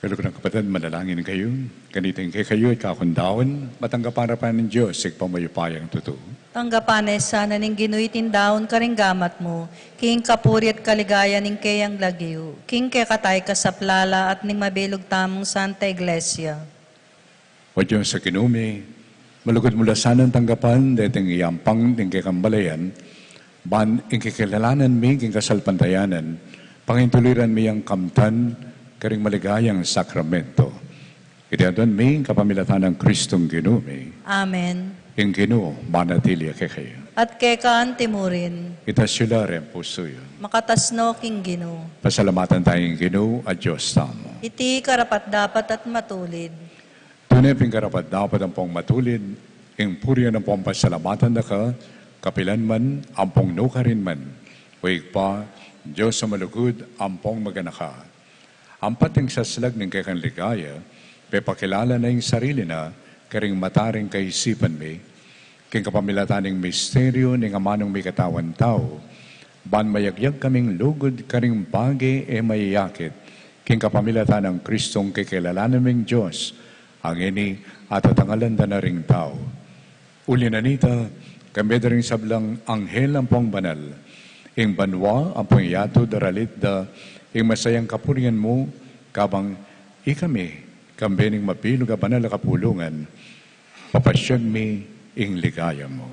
Kaluguran kung kapatad, manalangin kayu. Kanita ing kekayu at kaku ngan daun, matanggapan na pa ning Dios ing pamamayupayang tutu. Tanggapan na sana ning Ginu iting daun karing gamat mu, king kapurian at kaligayan ning keyang lagyu, king kekatamu ing kasaplalan at ning mabilug tamung Santa Iglesia. O Dios a Ginu mi, Malugud mu la sanang tanggapan deting yampang ning kekang balayan, ban ing kikilalanan mi king kasalpantayanan, pangintuluran mi yang kamtan karing maligayang sakramento. Iti aduan mi king kapamilatan nang Kristong Ginu mi. Amen. Ing Ginu manatili ya kekayu. At keka antimurin. Itas yu la ring pusu yu. Makatas no king Ginu. Pasalamatan taya ing Ginu a Dios tamu. Iti karapat-dapat at matulid. Tune pin karapat-dapat ampong matulid, ing purian ampong pasalamatan da ka, kapilan man, ampong nukarin man, O Ibpa, Dios a malugud, ampong maganaka. Ampat ing saslag ning kekang ligaya, pepakilala na ing sarili na, karing mata ring kaisipan mi, king kapamilatan ning misteryu ning amanung mikatawan tau, ban mayagyag kaming lugud karing bage e mayayakit, king kapamilatan nang Kristong kikilalanan ming Dios, a ngeni atatangalan da na ring tau. Uli na nita, kambe da ring sablang anghel ampong banal, ing banua ampong yatud a ralit da, ing masayang kapurian mu, kabang ikami, kambe ning mabilug a banal a kapulungan, papasyag mi ing ligaya mu.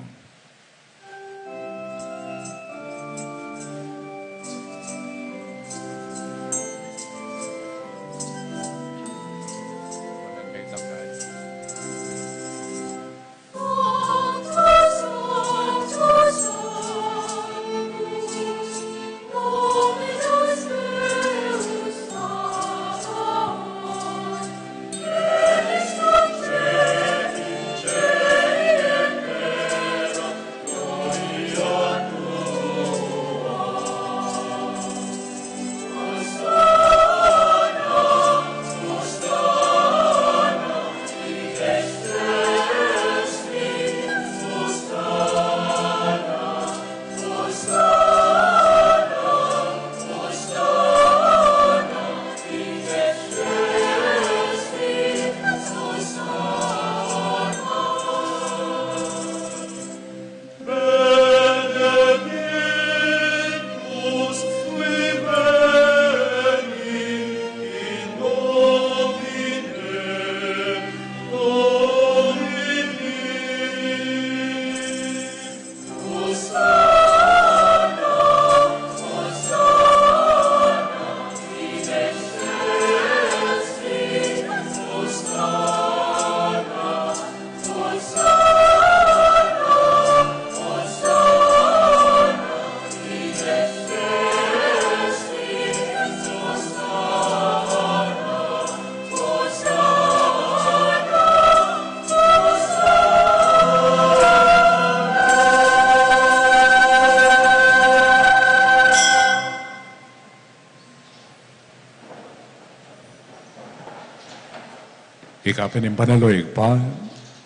Ika pin ing banal, O Ibpa,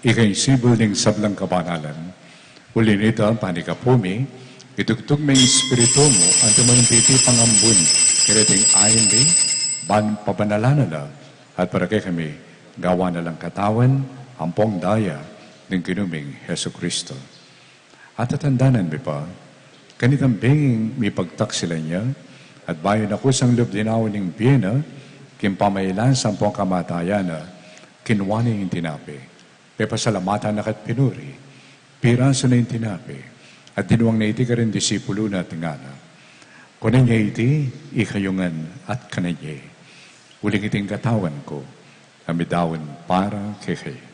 ika ing sibul ning sablang kabanalan. Uli na nita, panikapu mi, itugtug mi ing Espiritu mu, antimo ing titipang ambun, kereting ain mi, ban pabanalan na la, at para kekami, gawan na lang katawan, ampong daya, ning Ginu ming Jesucristo. At tatandanan mi pa, kanitang benging mipagtaksilan ya, at bayu na kusang lub dinaun ing bie na, king pamailan sampung kamatayan na, kinua ne ing tinape. Pepasalamatan na ka't pinuri, pirasu ne ing tinape, at dinwang na iti karing disipulu na at ngana, kunan ye iti, ikayu ngan at kanan ye. Uling iti ing katawan ku, a midaun para kekayu.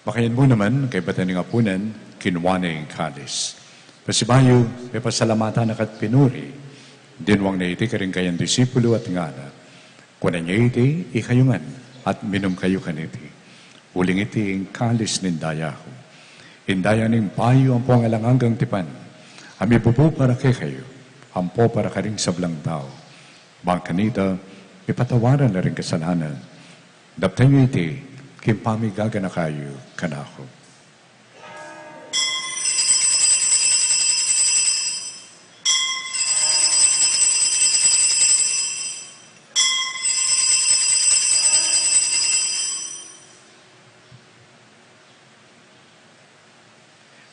Makanyan mu naman, kaybat na ning apunan, kinua ne ing kalis. Pasibayu, pepasalamatan na ka't pinuri, dinwang na iti karing kayang disipulu at ngana, kunan ye iti, ikayu ngan, at minum kayu kaniti. Uling iti ing kalis ning daya ku. Ing daya ning bayu ampong alang anggang tipan, a mibubu para kekayu, ampo para karing sablang tau. Bang kanita, mipatawaran la ring kasalanan. Daptan yu iti, king pamigaganaka yu kanaku.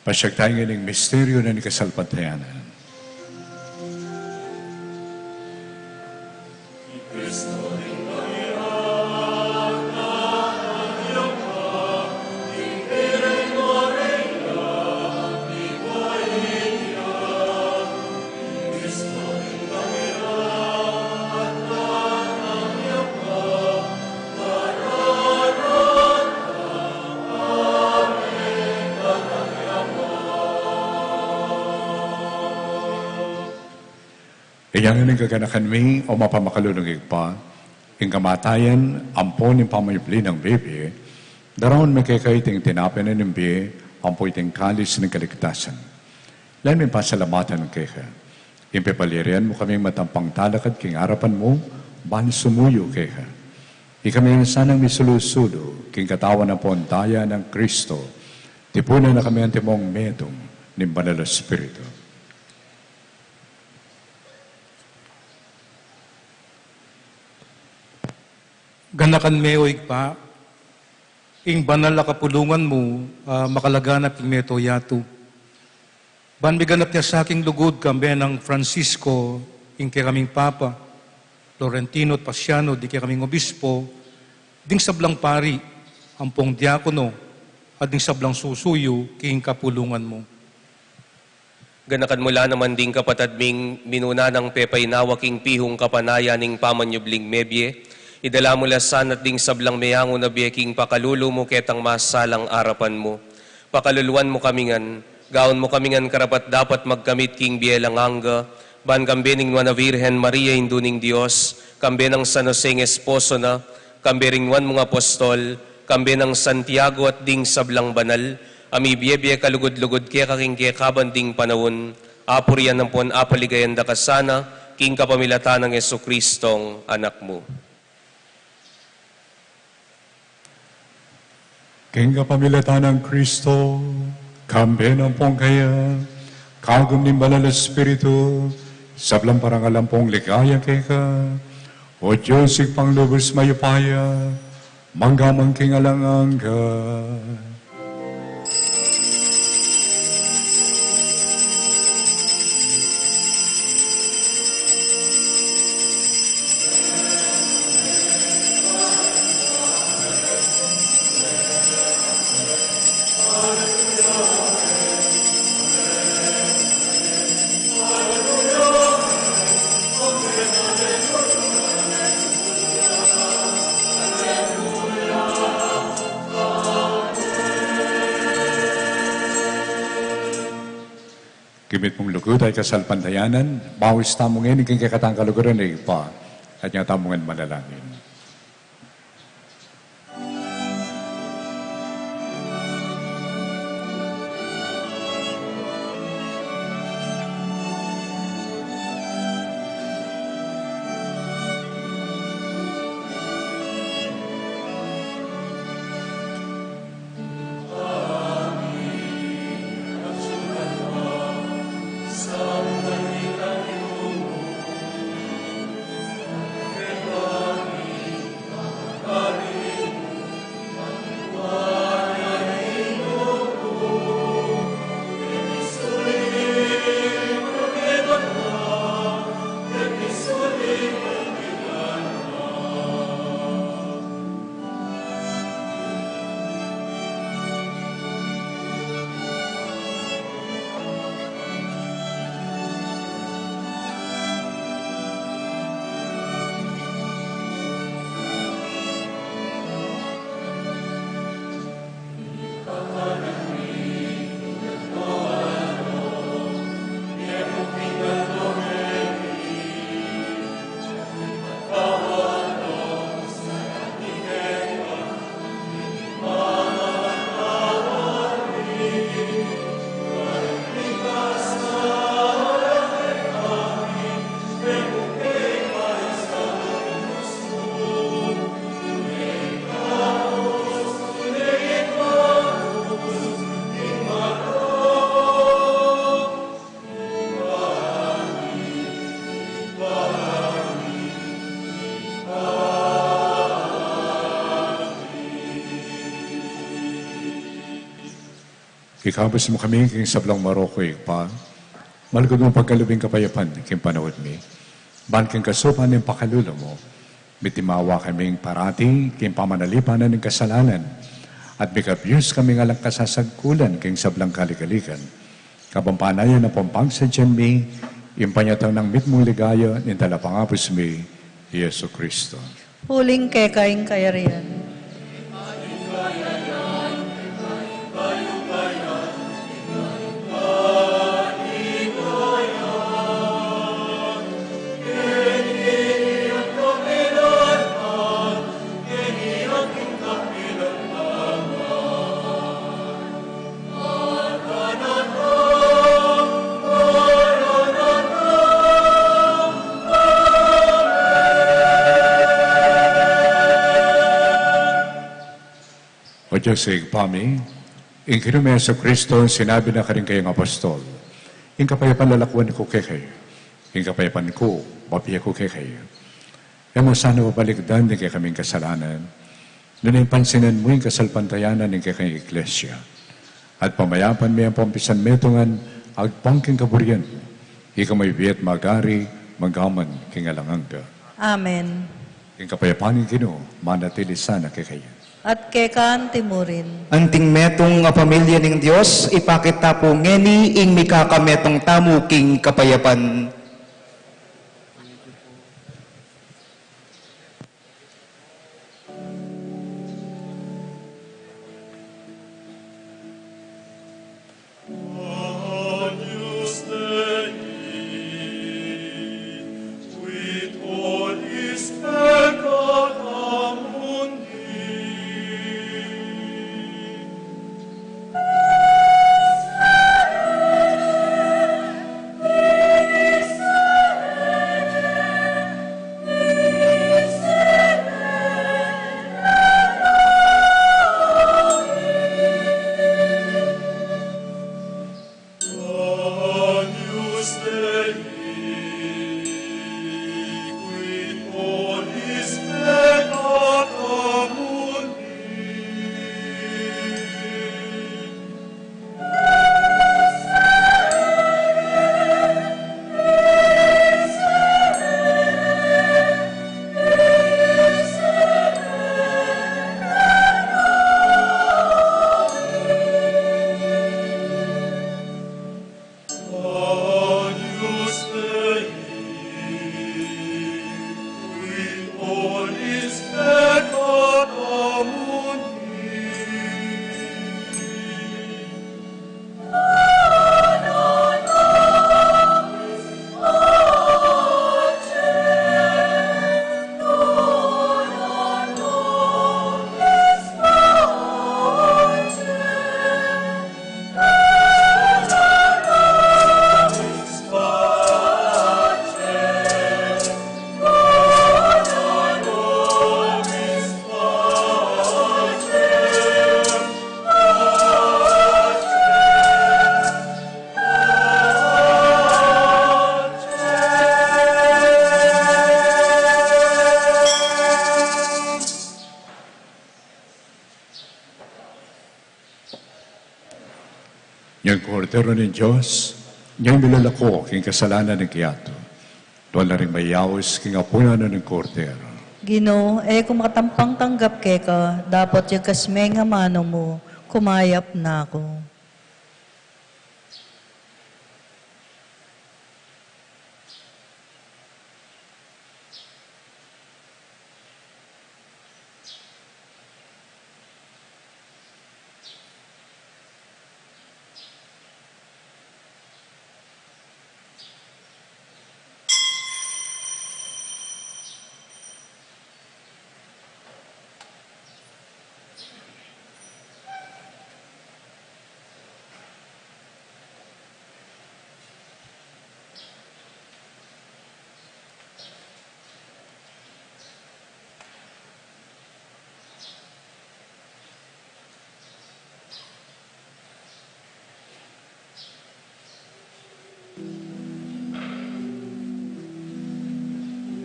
Pasiag tamu ngeni king misteryu ning kasalpantayanan. Inya ngeni, kaganakan mi, o mapamakalulung Ibpa, ing kamatayan ampo ning pamanyubling mebie, daraun mi keka iting tinape ning bie ampo iting kalis ning kaligtasan. Lalu mi pasalamatan keka, ing pepalyarian mu kaming matampang talakad king arapan mu, ban sumuyu keka. Ikami ngan sanang misulu-sulu king katawan ampon daya nang Kristo, tipunan na kami antimong metung ning Banal a Espiritu. Ganakan me, o Ibpa, ing banal a kapulungan mu, a makalaganap king mabilug a yatu. Ban miganap ya sa king lugud kambe nang Francisco, ing kekaming Papa, Florentino at Pasiano, ding kekaming Obispo, ding sablang pari, ampong diakono, at ding sablang susuyu king kapulungan mu. Ganakan mu la naman ding kapatad ming minuna nang pepainawa king pihung kapanayan ning pamanyubling mebie. Idala mu la sana at ding sablang meangu na bie king pakalulu mu ketang masalang arapan mu. Pakaluluan mu kami ngan, gawan mu kami ngan karapat-dapat magkamit king bie alang angga, ban kambe ning Nuan a Virgen Maria, Indu ning Dios, kambe nang San Jose ing esposo na, kambe ring nuan mung apostol, kambe nang Santiago at ding sablang banal, a mibie-bie kalugud-lugud keka king kekaban ding panaun, apurian ampon apaligayan da ka sana, king kapamilatan nang Jesucristong Anak mu. King kapamilatan nang Kristo, kambe na ampong kaya, kagum ning Banal a Espiritu, sablang parangal ampong ligaya keka, O Dios, Ibpang lubus mayupaya, mangga man king alang angga. King mitmung lugud at kasalpantayanan, maus tamu ngeni king kekatang kaluguran ning Ibpa, at inya tamu ngan manalangin. Ikabus mu kami king sablang marok, Ibpa. Malugud mung pagkalub ing kapayapan king panaun mi. Ban king kasupan ning pakalulu mu, mitimawa kaming parati king pamanalipanan ning kasalanan, at mikabus kaming alang kasasagkulan king sablang kaligaligan. Kabang panayan a pampangsadyan mi ing panyatang nang mitmung ligaya ning Talapangabus mi, Jesucristo. Uling keka ing kayarian. O Dios, Ibpa mi, ing Ginu ming Jesucristo, sinabi na karing kayang apostol, "Ing kapayapan lalakwan ku kekayu, ing kapayapan ku, bibie ku kekayu." E mu sana babalikdan ding kekaming kasalanan, nune pansinan mu ing kasalpantayanan ning kekang Iglesia, at pamayapan me ampong misan metung ngan agpang king kaburian, ika mabibie at mag-ari, mangga man king alang angga. Amen. Ing kapayapan ning Ginu manatili sana kekayu. At keka anti mu rin. Anting metung a pamilya ning Dios, ipakit ta pu ngeni ing mikakametung tamu king kapayapan. Yang Kordero ning Dios, yang milalako king kasalanan ning yatu. Nuan la ring mayaus king apunan ning Kordero. Ginu, e ku makatampang tanggap keka, dapot yagkas me ing amanu mu, kumayap na ku.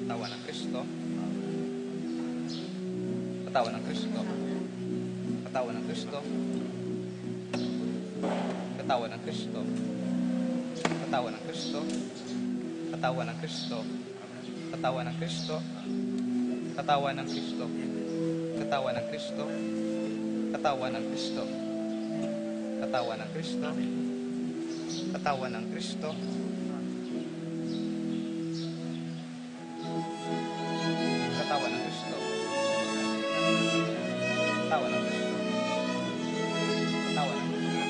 Katawan ng Kristo. Katawan ng Kristo. Katawan ng Kristo. Katawan ng Kristo. Katawan ng Kristo. Katawan ng Kristo. Katawan ng Kristo. Katawan ng Kristo. Katawan ng Kristo. Katawan ng Kristo. Katawan ng Kristo. Katawan ng Kristo. Katawan ng Kristo. Katawan ng Kristo. Katawan ng Kristo.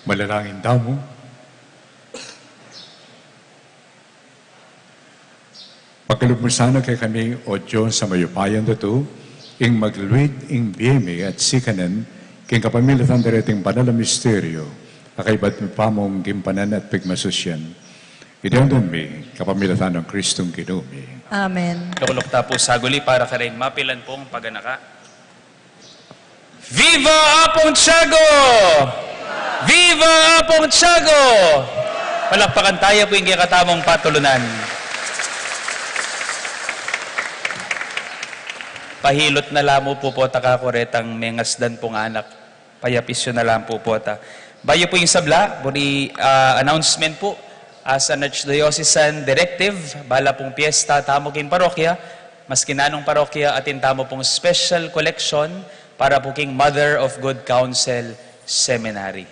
Manalangin tamu. Pakalub mu sana kekami, O Dios a mayupayang tutu, ing magluid ing bie mi at sikanan, king kapamilatan da reting banal a misteryo, a kaybat mi pa mung gimpanan at pigmasusyan. Iti aduan mi, kapamilatan nang Kristong Ginu mi. Amen. Lukluk ta pu saguli para karing mapilan pung paganaka. Viva Apung Tiago! Viva Apung Tiago! Palakpakan taya pu ing kekatamung patulunan. Pahilut na la mu pu pota kaku retang mengasdan pung anak. Payapis yu na la mu pu pota. Bayu pu ing sabla, buri, ah, announcement pu, as an archdiocesan directive, bala pung piyesta tamu king parokya, maski nanung parokya, atin tamu pung special collection para pu king Mother of Good Counsel Seminary.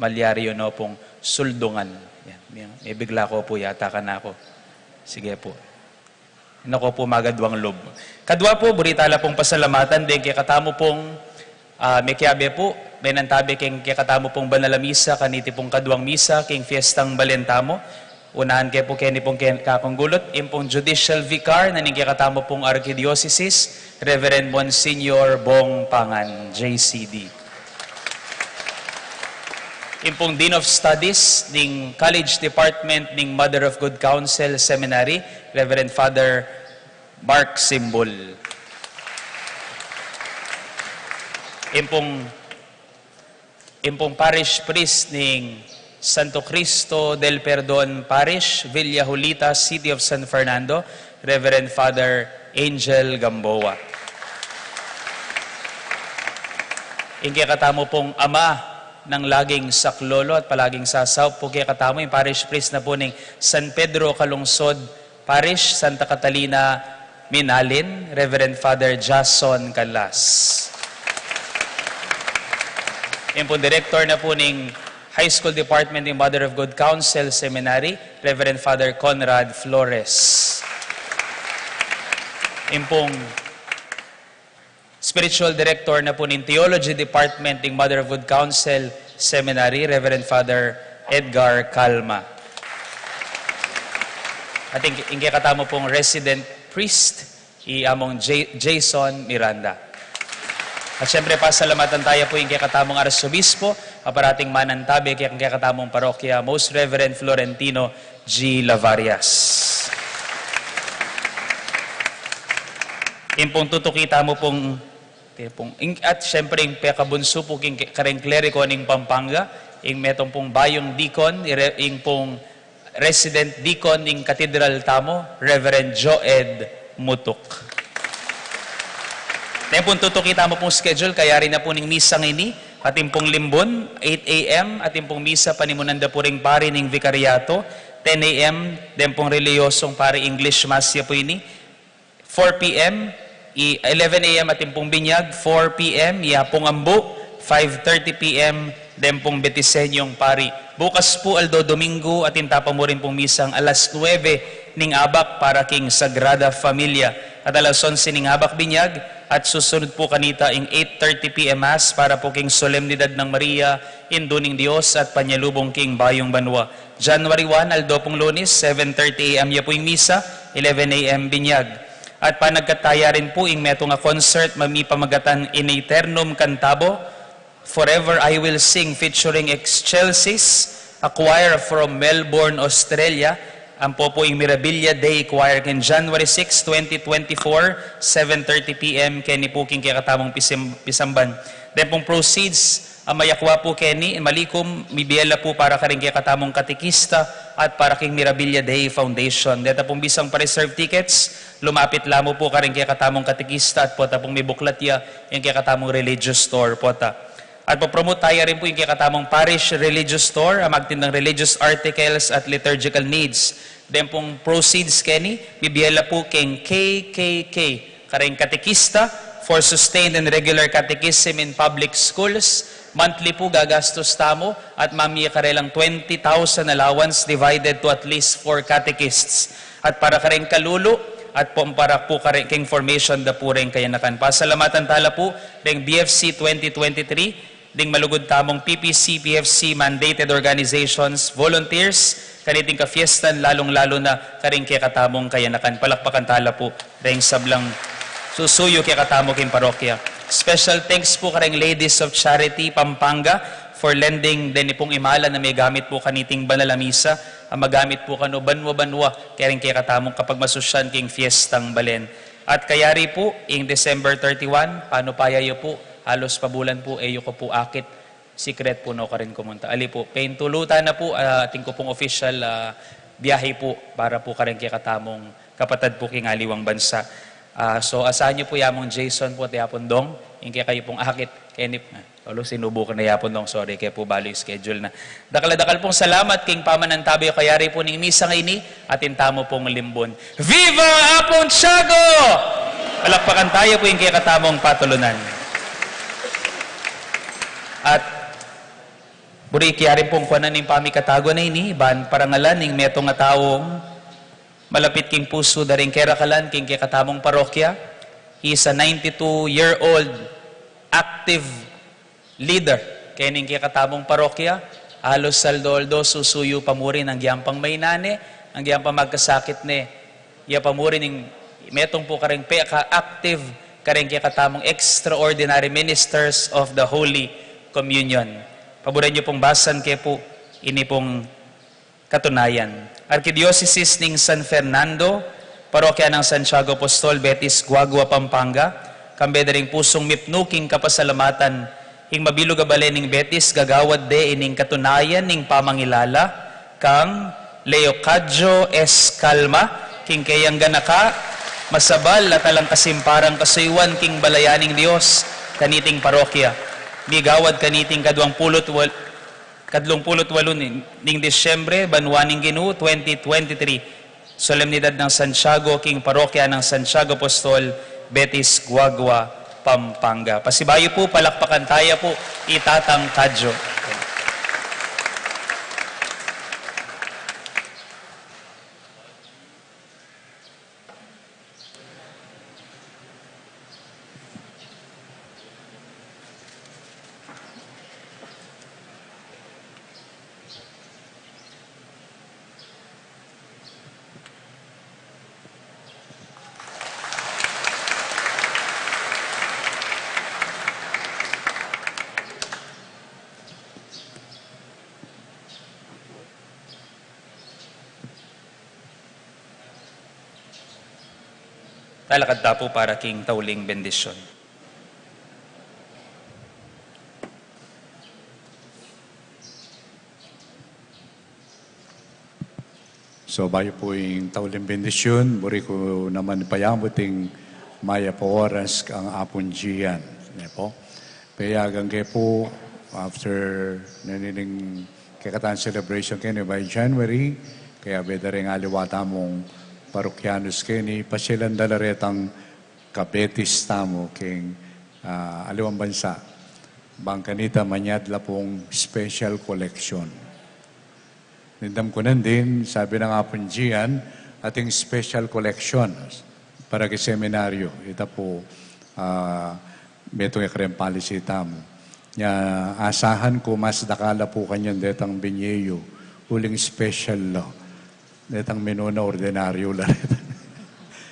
Malyari yu no pung suldungan. Yan, may, may bigla ko pu yata kanaku. Sige pu. Naku pu, magadwang lub. Kadwa pu, buri tala pung pasalamatan deng kekatamu pung, ah, mekiabe pu, menantabe keng kekatamu pung banal a misa, kaniti pung kadwang misa king fiestang balen tamu. Unahan ke pu keni pung ke-, kakung gulut, ing pung judicial vicar na ning kekatamu pung arkidiosesis, Reverend Monsignor Bong Pangan, J C D. Ing pung Dean of Studies ning College Department ning Mother of Good Counsel Seminary, Reverend Father Mark Simbul. Ing pung, ing pung Parish Priest ning Santo Cristo del Perdon Parish, Villa Julita, City of San Fernando, Reverend Father Angel Gamboa. Ing kekatamu pung ama nang laging saklolo at palaging sasaup pu kekatamu, ing Parish Priest na pu ning San Pedro Calungsod Parish, Santa Catalina, Minalin, Reverend Father Jason Canlas. Ing pung Director na pu ning High School Department ning Mother of Good Counsel Seminary, Reverend Father Conrad Flores. Ing pung Spiritual Director na pu ning Theology Department ning Mother of Good Counsel Seminary, Reverend Father Edgar Calma. At ing, ing kekatamu pung Resident Priest, i Among J-, Jason Miranda. At syempre, pasalamatan taya pu ing kekatamung Arsobispo, a parating manantabe keng kekatamung parokya, Most Reverend Florentino G. Lavarias. Ing pung tutuki tamu pung, te pung, ing, at syempre ing pekabunsu pu king ke-, kareng kleriko ning Pampanga, ing metung pung bayung deacon, ire-, ing pung resident deacon ning katedral tamu, Reverend Joed Mutuk. Te pung tutuki tamu pung schedule, kayari na pu ning misa ngeni, atin pung limbun, eight A M, atin pung misa panimunan da pu ring pari ning vikaryato, ten A M, deng pung reliyosong pari English Mass ya pu ini, four P M, i, eleven A M atin pung binyag, four P M, ya pung ambu, five thirty P M, deng pung betisenyong pari. Bukas pu, aldo Domingo, atin ta pa mu rin pung misang alas nuebe ning abak para king Sagrada Familia, at alas onse ning abak binyag, At susunod pu kanita ing eight thirty P M Mass para pu king Solemnidad nang Maria, Indu ning Dios at Panyalubong king Bayung Banua. January one, aldo pung Lunes, seven thirty A M ya pu ing misa, eleven A M binyag. At panagkataya rin pu ing metung a concert, mamipamagatan In Aeternum Cantabe, Forever I Will Sing featuring Excelsis, a choir from Melbourne, Australia. Ampo pu ing Mirabilia Day Choir king January six, twenty twenty-four, seven thirty P M, keni pu king kekatamung pisim-, pisamban. Then pung proceeds a mayakwa pu keni, malikum, mibie la pu para karing kekatamung katekista at para king Mirabilia Day Foundation. Deta pung bisang pa-reserve tickets, lumapit la mu pu karing kekatamung katekista at pota pung mibuklat ya ing kekatamung religious store, pota. At papromote taya rin pu ing kekatamung parish religious store, a magtindang religious articles at liturgical needs. Then pung proceeds keni, mibie la pu king K K K, karing katekista, for sustained and regular catechism in public schools. Monthly pu gagastus tamu at mamie karelang twenty thousand allowance divided to at least four catechists. At para karing kalulu, at pung para pu karing king formation da pu ring kayanakan. Pasalamatan tala pu ring B F C twenty twenty-three, ding malugud tamung P P C, P F C mandated organizations, volunteers, kaniting kafiestan, lalung-lalu na karing kekatamung kayanakan. Palakpakan tala pu ring sablang susuyu kekatamu king parokya. Special thanks pu karing Ladies of Charity Pampanga for lending deni pung imalan a megamit pu kaniting banal a misa, a magamit pu kanu banua-banua karing kekatamung kapagmasusyan king fiestang balen. At kayari pu, ing December thirty-one, panu pa ya yu pu, halos pabulan pu, e yu ko pu akit, secret pu, no karin kumunta. Ali pu, paintulutan na pu, ah, atin ku pung official, ah, biyahe pu, para pu karing kekatamung kapatad pu king aliwang bansa. Ah, so, asahan yu pu ya mung Jason pu, at ya pung Dong, ing kekayu pung akit, keni, ah, olo, sinubukan na ya pung Dong, sorry, kaya pu balu ing schedule na. Dakal a dakal pung salamat king pamanantabe kayari pu ning misa ngeni, atin tamu pung limbun. Viva Apung Tiago! Palakpakan taya pu ing kekatamung patulunan. At buri kayari pung kuanan ing pamikatagun a ini, ban parangalan ing metung a taung malapit king pusu da ring kerakalan king kekatamung parokya. He is a ninety-two-year-old active leader kening kekatamung parokya. Halos aldo-aldo susuyu pa mu rin, agyang pang mainane, agyang pang magkasakit ne, ya pa mu rin ing metung pu karing peka-active karing kekatamung Extraordinary Ministers of the Holy Communion. Paburen yu pung basan ke pu ini pung katunayan. Arkidiosesis ning San Fernando, Parokya nang Santiago Apostol, Betis, Guagua, Pampanga, kambe da ring pusung mipnu king kapasalamatan, ing mabilug a balen ning Betis gagawad de ining katunayan ning pamangilala kang Leocadio S. Calma, king keyang ganaka, masabal at alang kasimparang kasuyuan king balayan ning Dios kaniting parokya. Migawad kaniting kaduang pulu't wal-, kadlung pulu't walu ning, ning Disyembre, banua ning Ginu, twenty twenty-three, Solemnidad nang Santiago king Parokya nang Santiago Apostol, Betis, Guagua, Pampanga. Pasibayu pu, palakpakan taya pu i Tatang Kadyo. Talakad ta pu para king tauling bendisyon. So, bayu pu ing tauling bendisyon, buri ku naman payamut ing mayap a oras kang Apung Gian, ne pu. Payagan ke pu, after ngening kekatang celebration keni by January, kaya beda ring aliwa tamung parokyanus keni, pasilan da la retang kabetis tamu king, ah, aliwang bansa. Bang kanita manyad la pung special collection. Dimdam ku nandin, sabi nang Apung Gian, ating special collection para king seminaryo. Ita pu, Ah, metung ya kareng policy tamu. Nya, asahan ku mas dakal a pu kanyan detang binye yu, uling special la. Detang minuna ordinaryu la.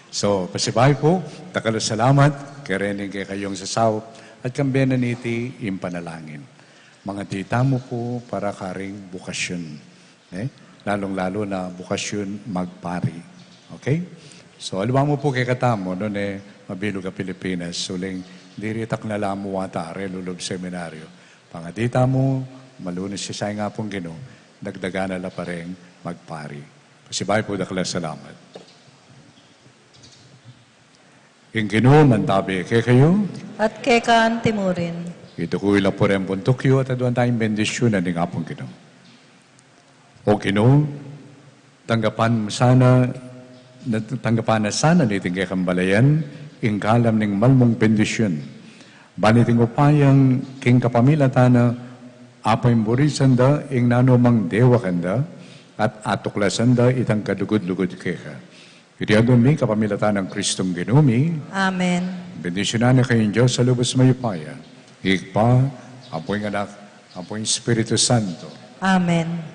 So, pasibayu pu, dakal a salamat, kareng kekayung sasaup, at kambe na niti ing panalangin. Mangadi tamu pu para karing bukasyun. Eh? Lalung-lalu na bukasyun magpari. Okay? So, aliwa mu pu kekatamu, nune mabilug a Pilipinas, uling diritak na la mu wata, re lulub seminaryo. Pangadi tamu, malunus ya ing Apung Ginu, dagdagan na la pa reng magpari. Pasibayu pu, dakal a salamat. Ing Ginu mantabi kekayu. At keka anti mu rin. Iduku yu la pu reng buntuk yu at aduan tayung bendisyunan ning Apung Ginu. O Ginu, tanggapan mu sana, na, tanggapan na sana niting kekang balayan ing kalam ning malmung bendisyun. Ban iting upayang king kapamilatan na, apaimburisan da ing nanumang dewa kanda, at atuklasan da itang kalugud-lugud keka. Iti aduan mi kapamilatan nang Kristong Ginu mi. Amen. Bendisyunan na kayung Dios a lubus mayupaya, Ibpa, ampo ing Anak, ampo ing Espiritu Santo. Amen.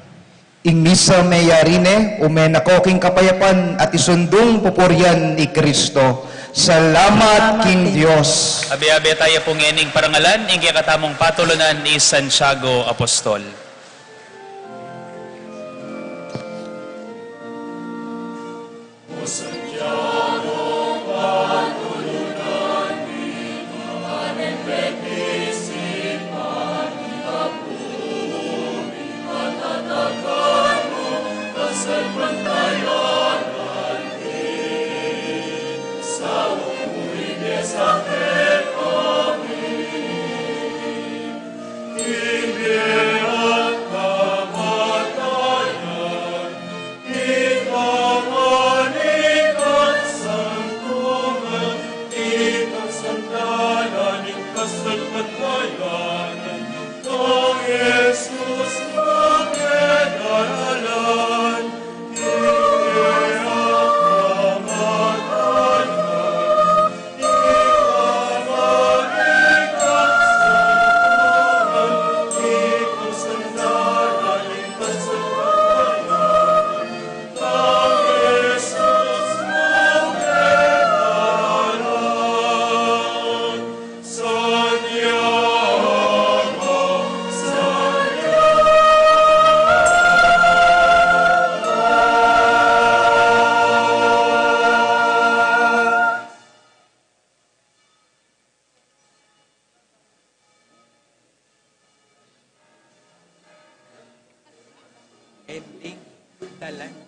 Ing misa meyari ne, ume na ko king kapayapan at isundung pupurian i Kristo. Salamat king Dios. Abe-abe taya pu ngening parangalan ing kekatamung patulunan i Santiago Apostol. Ending. Dalan.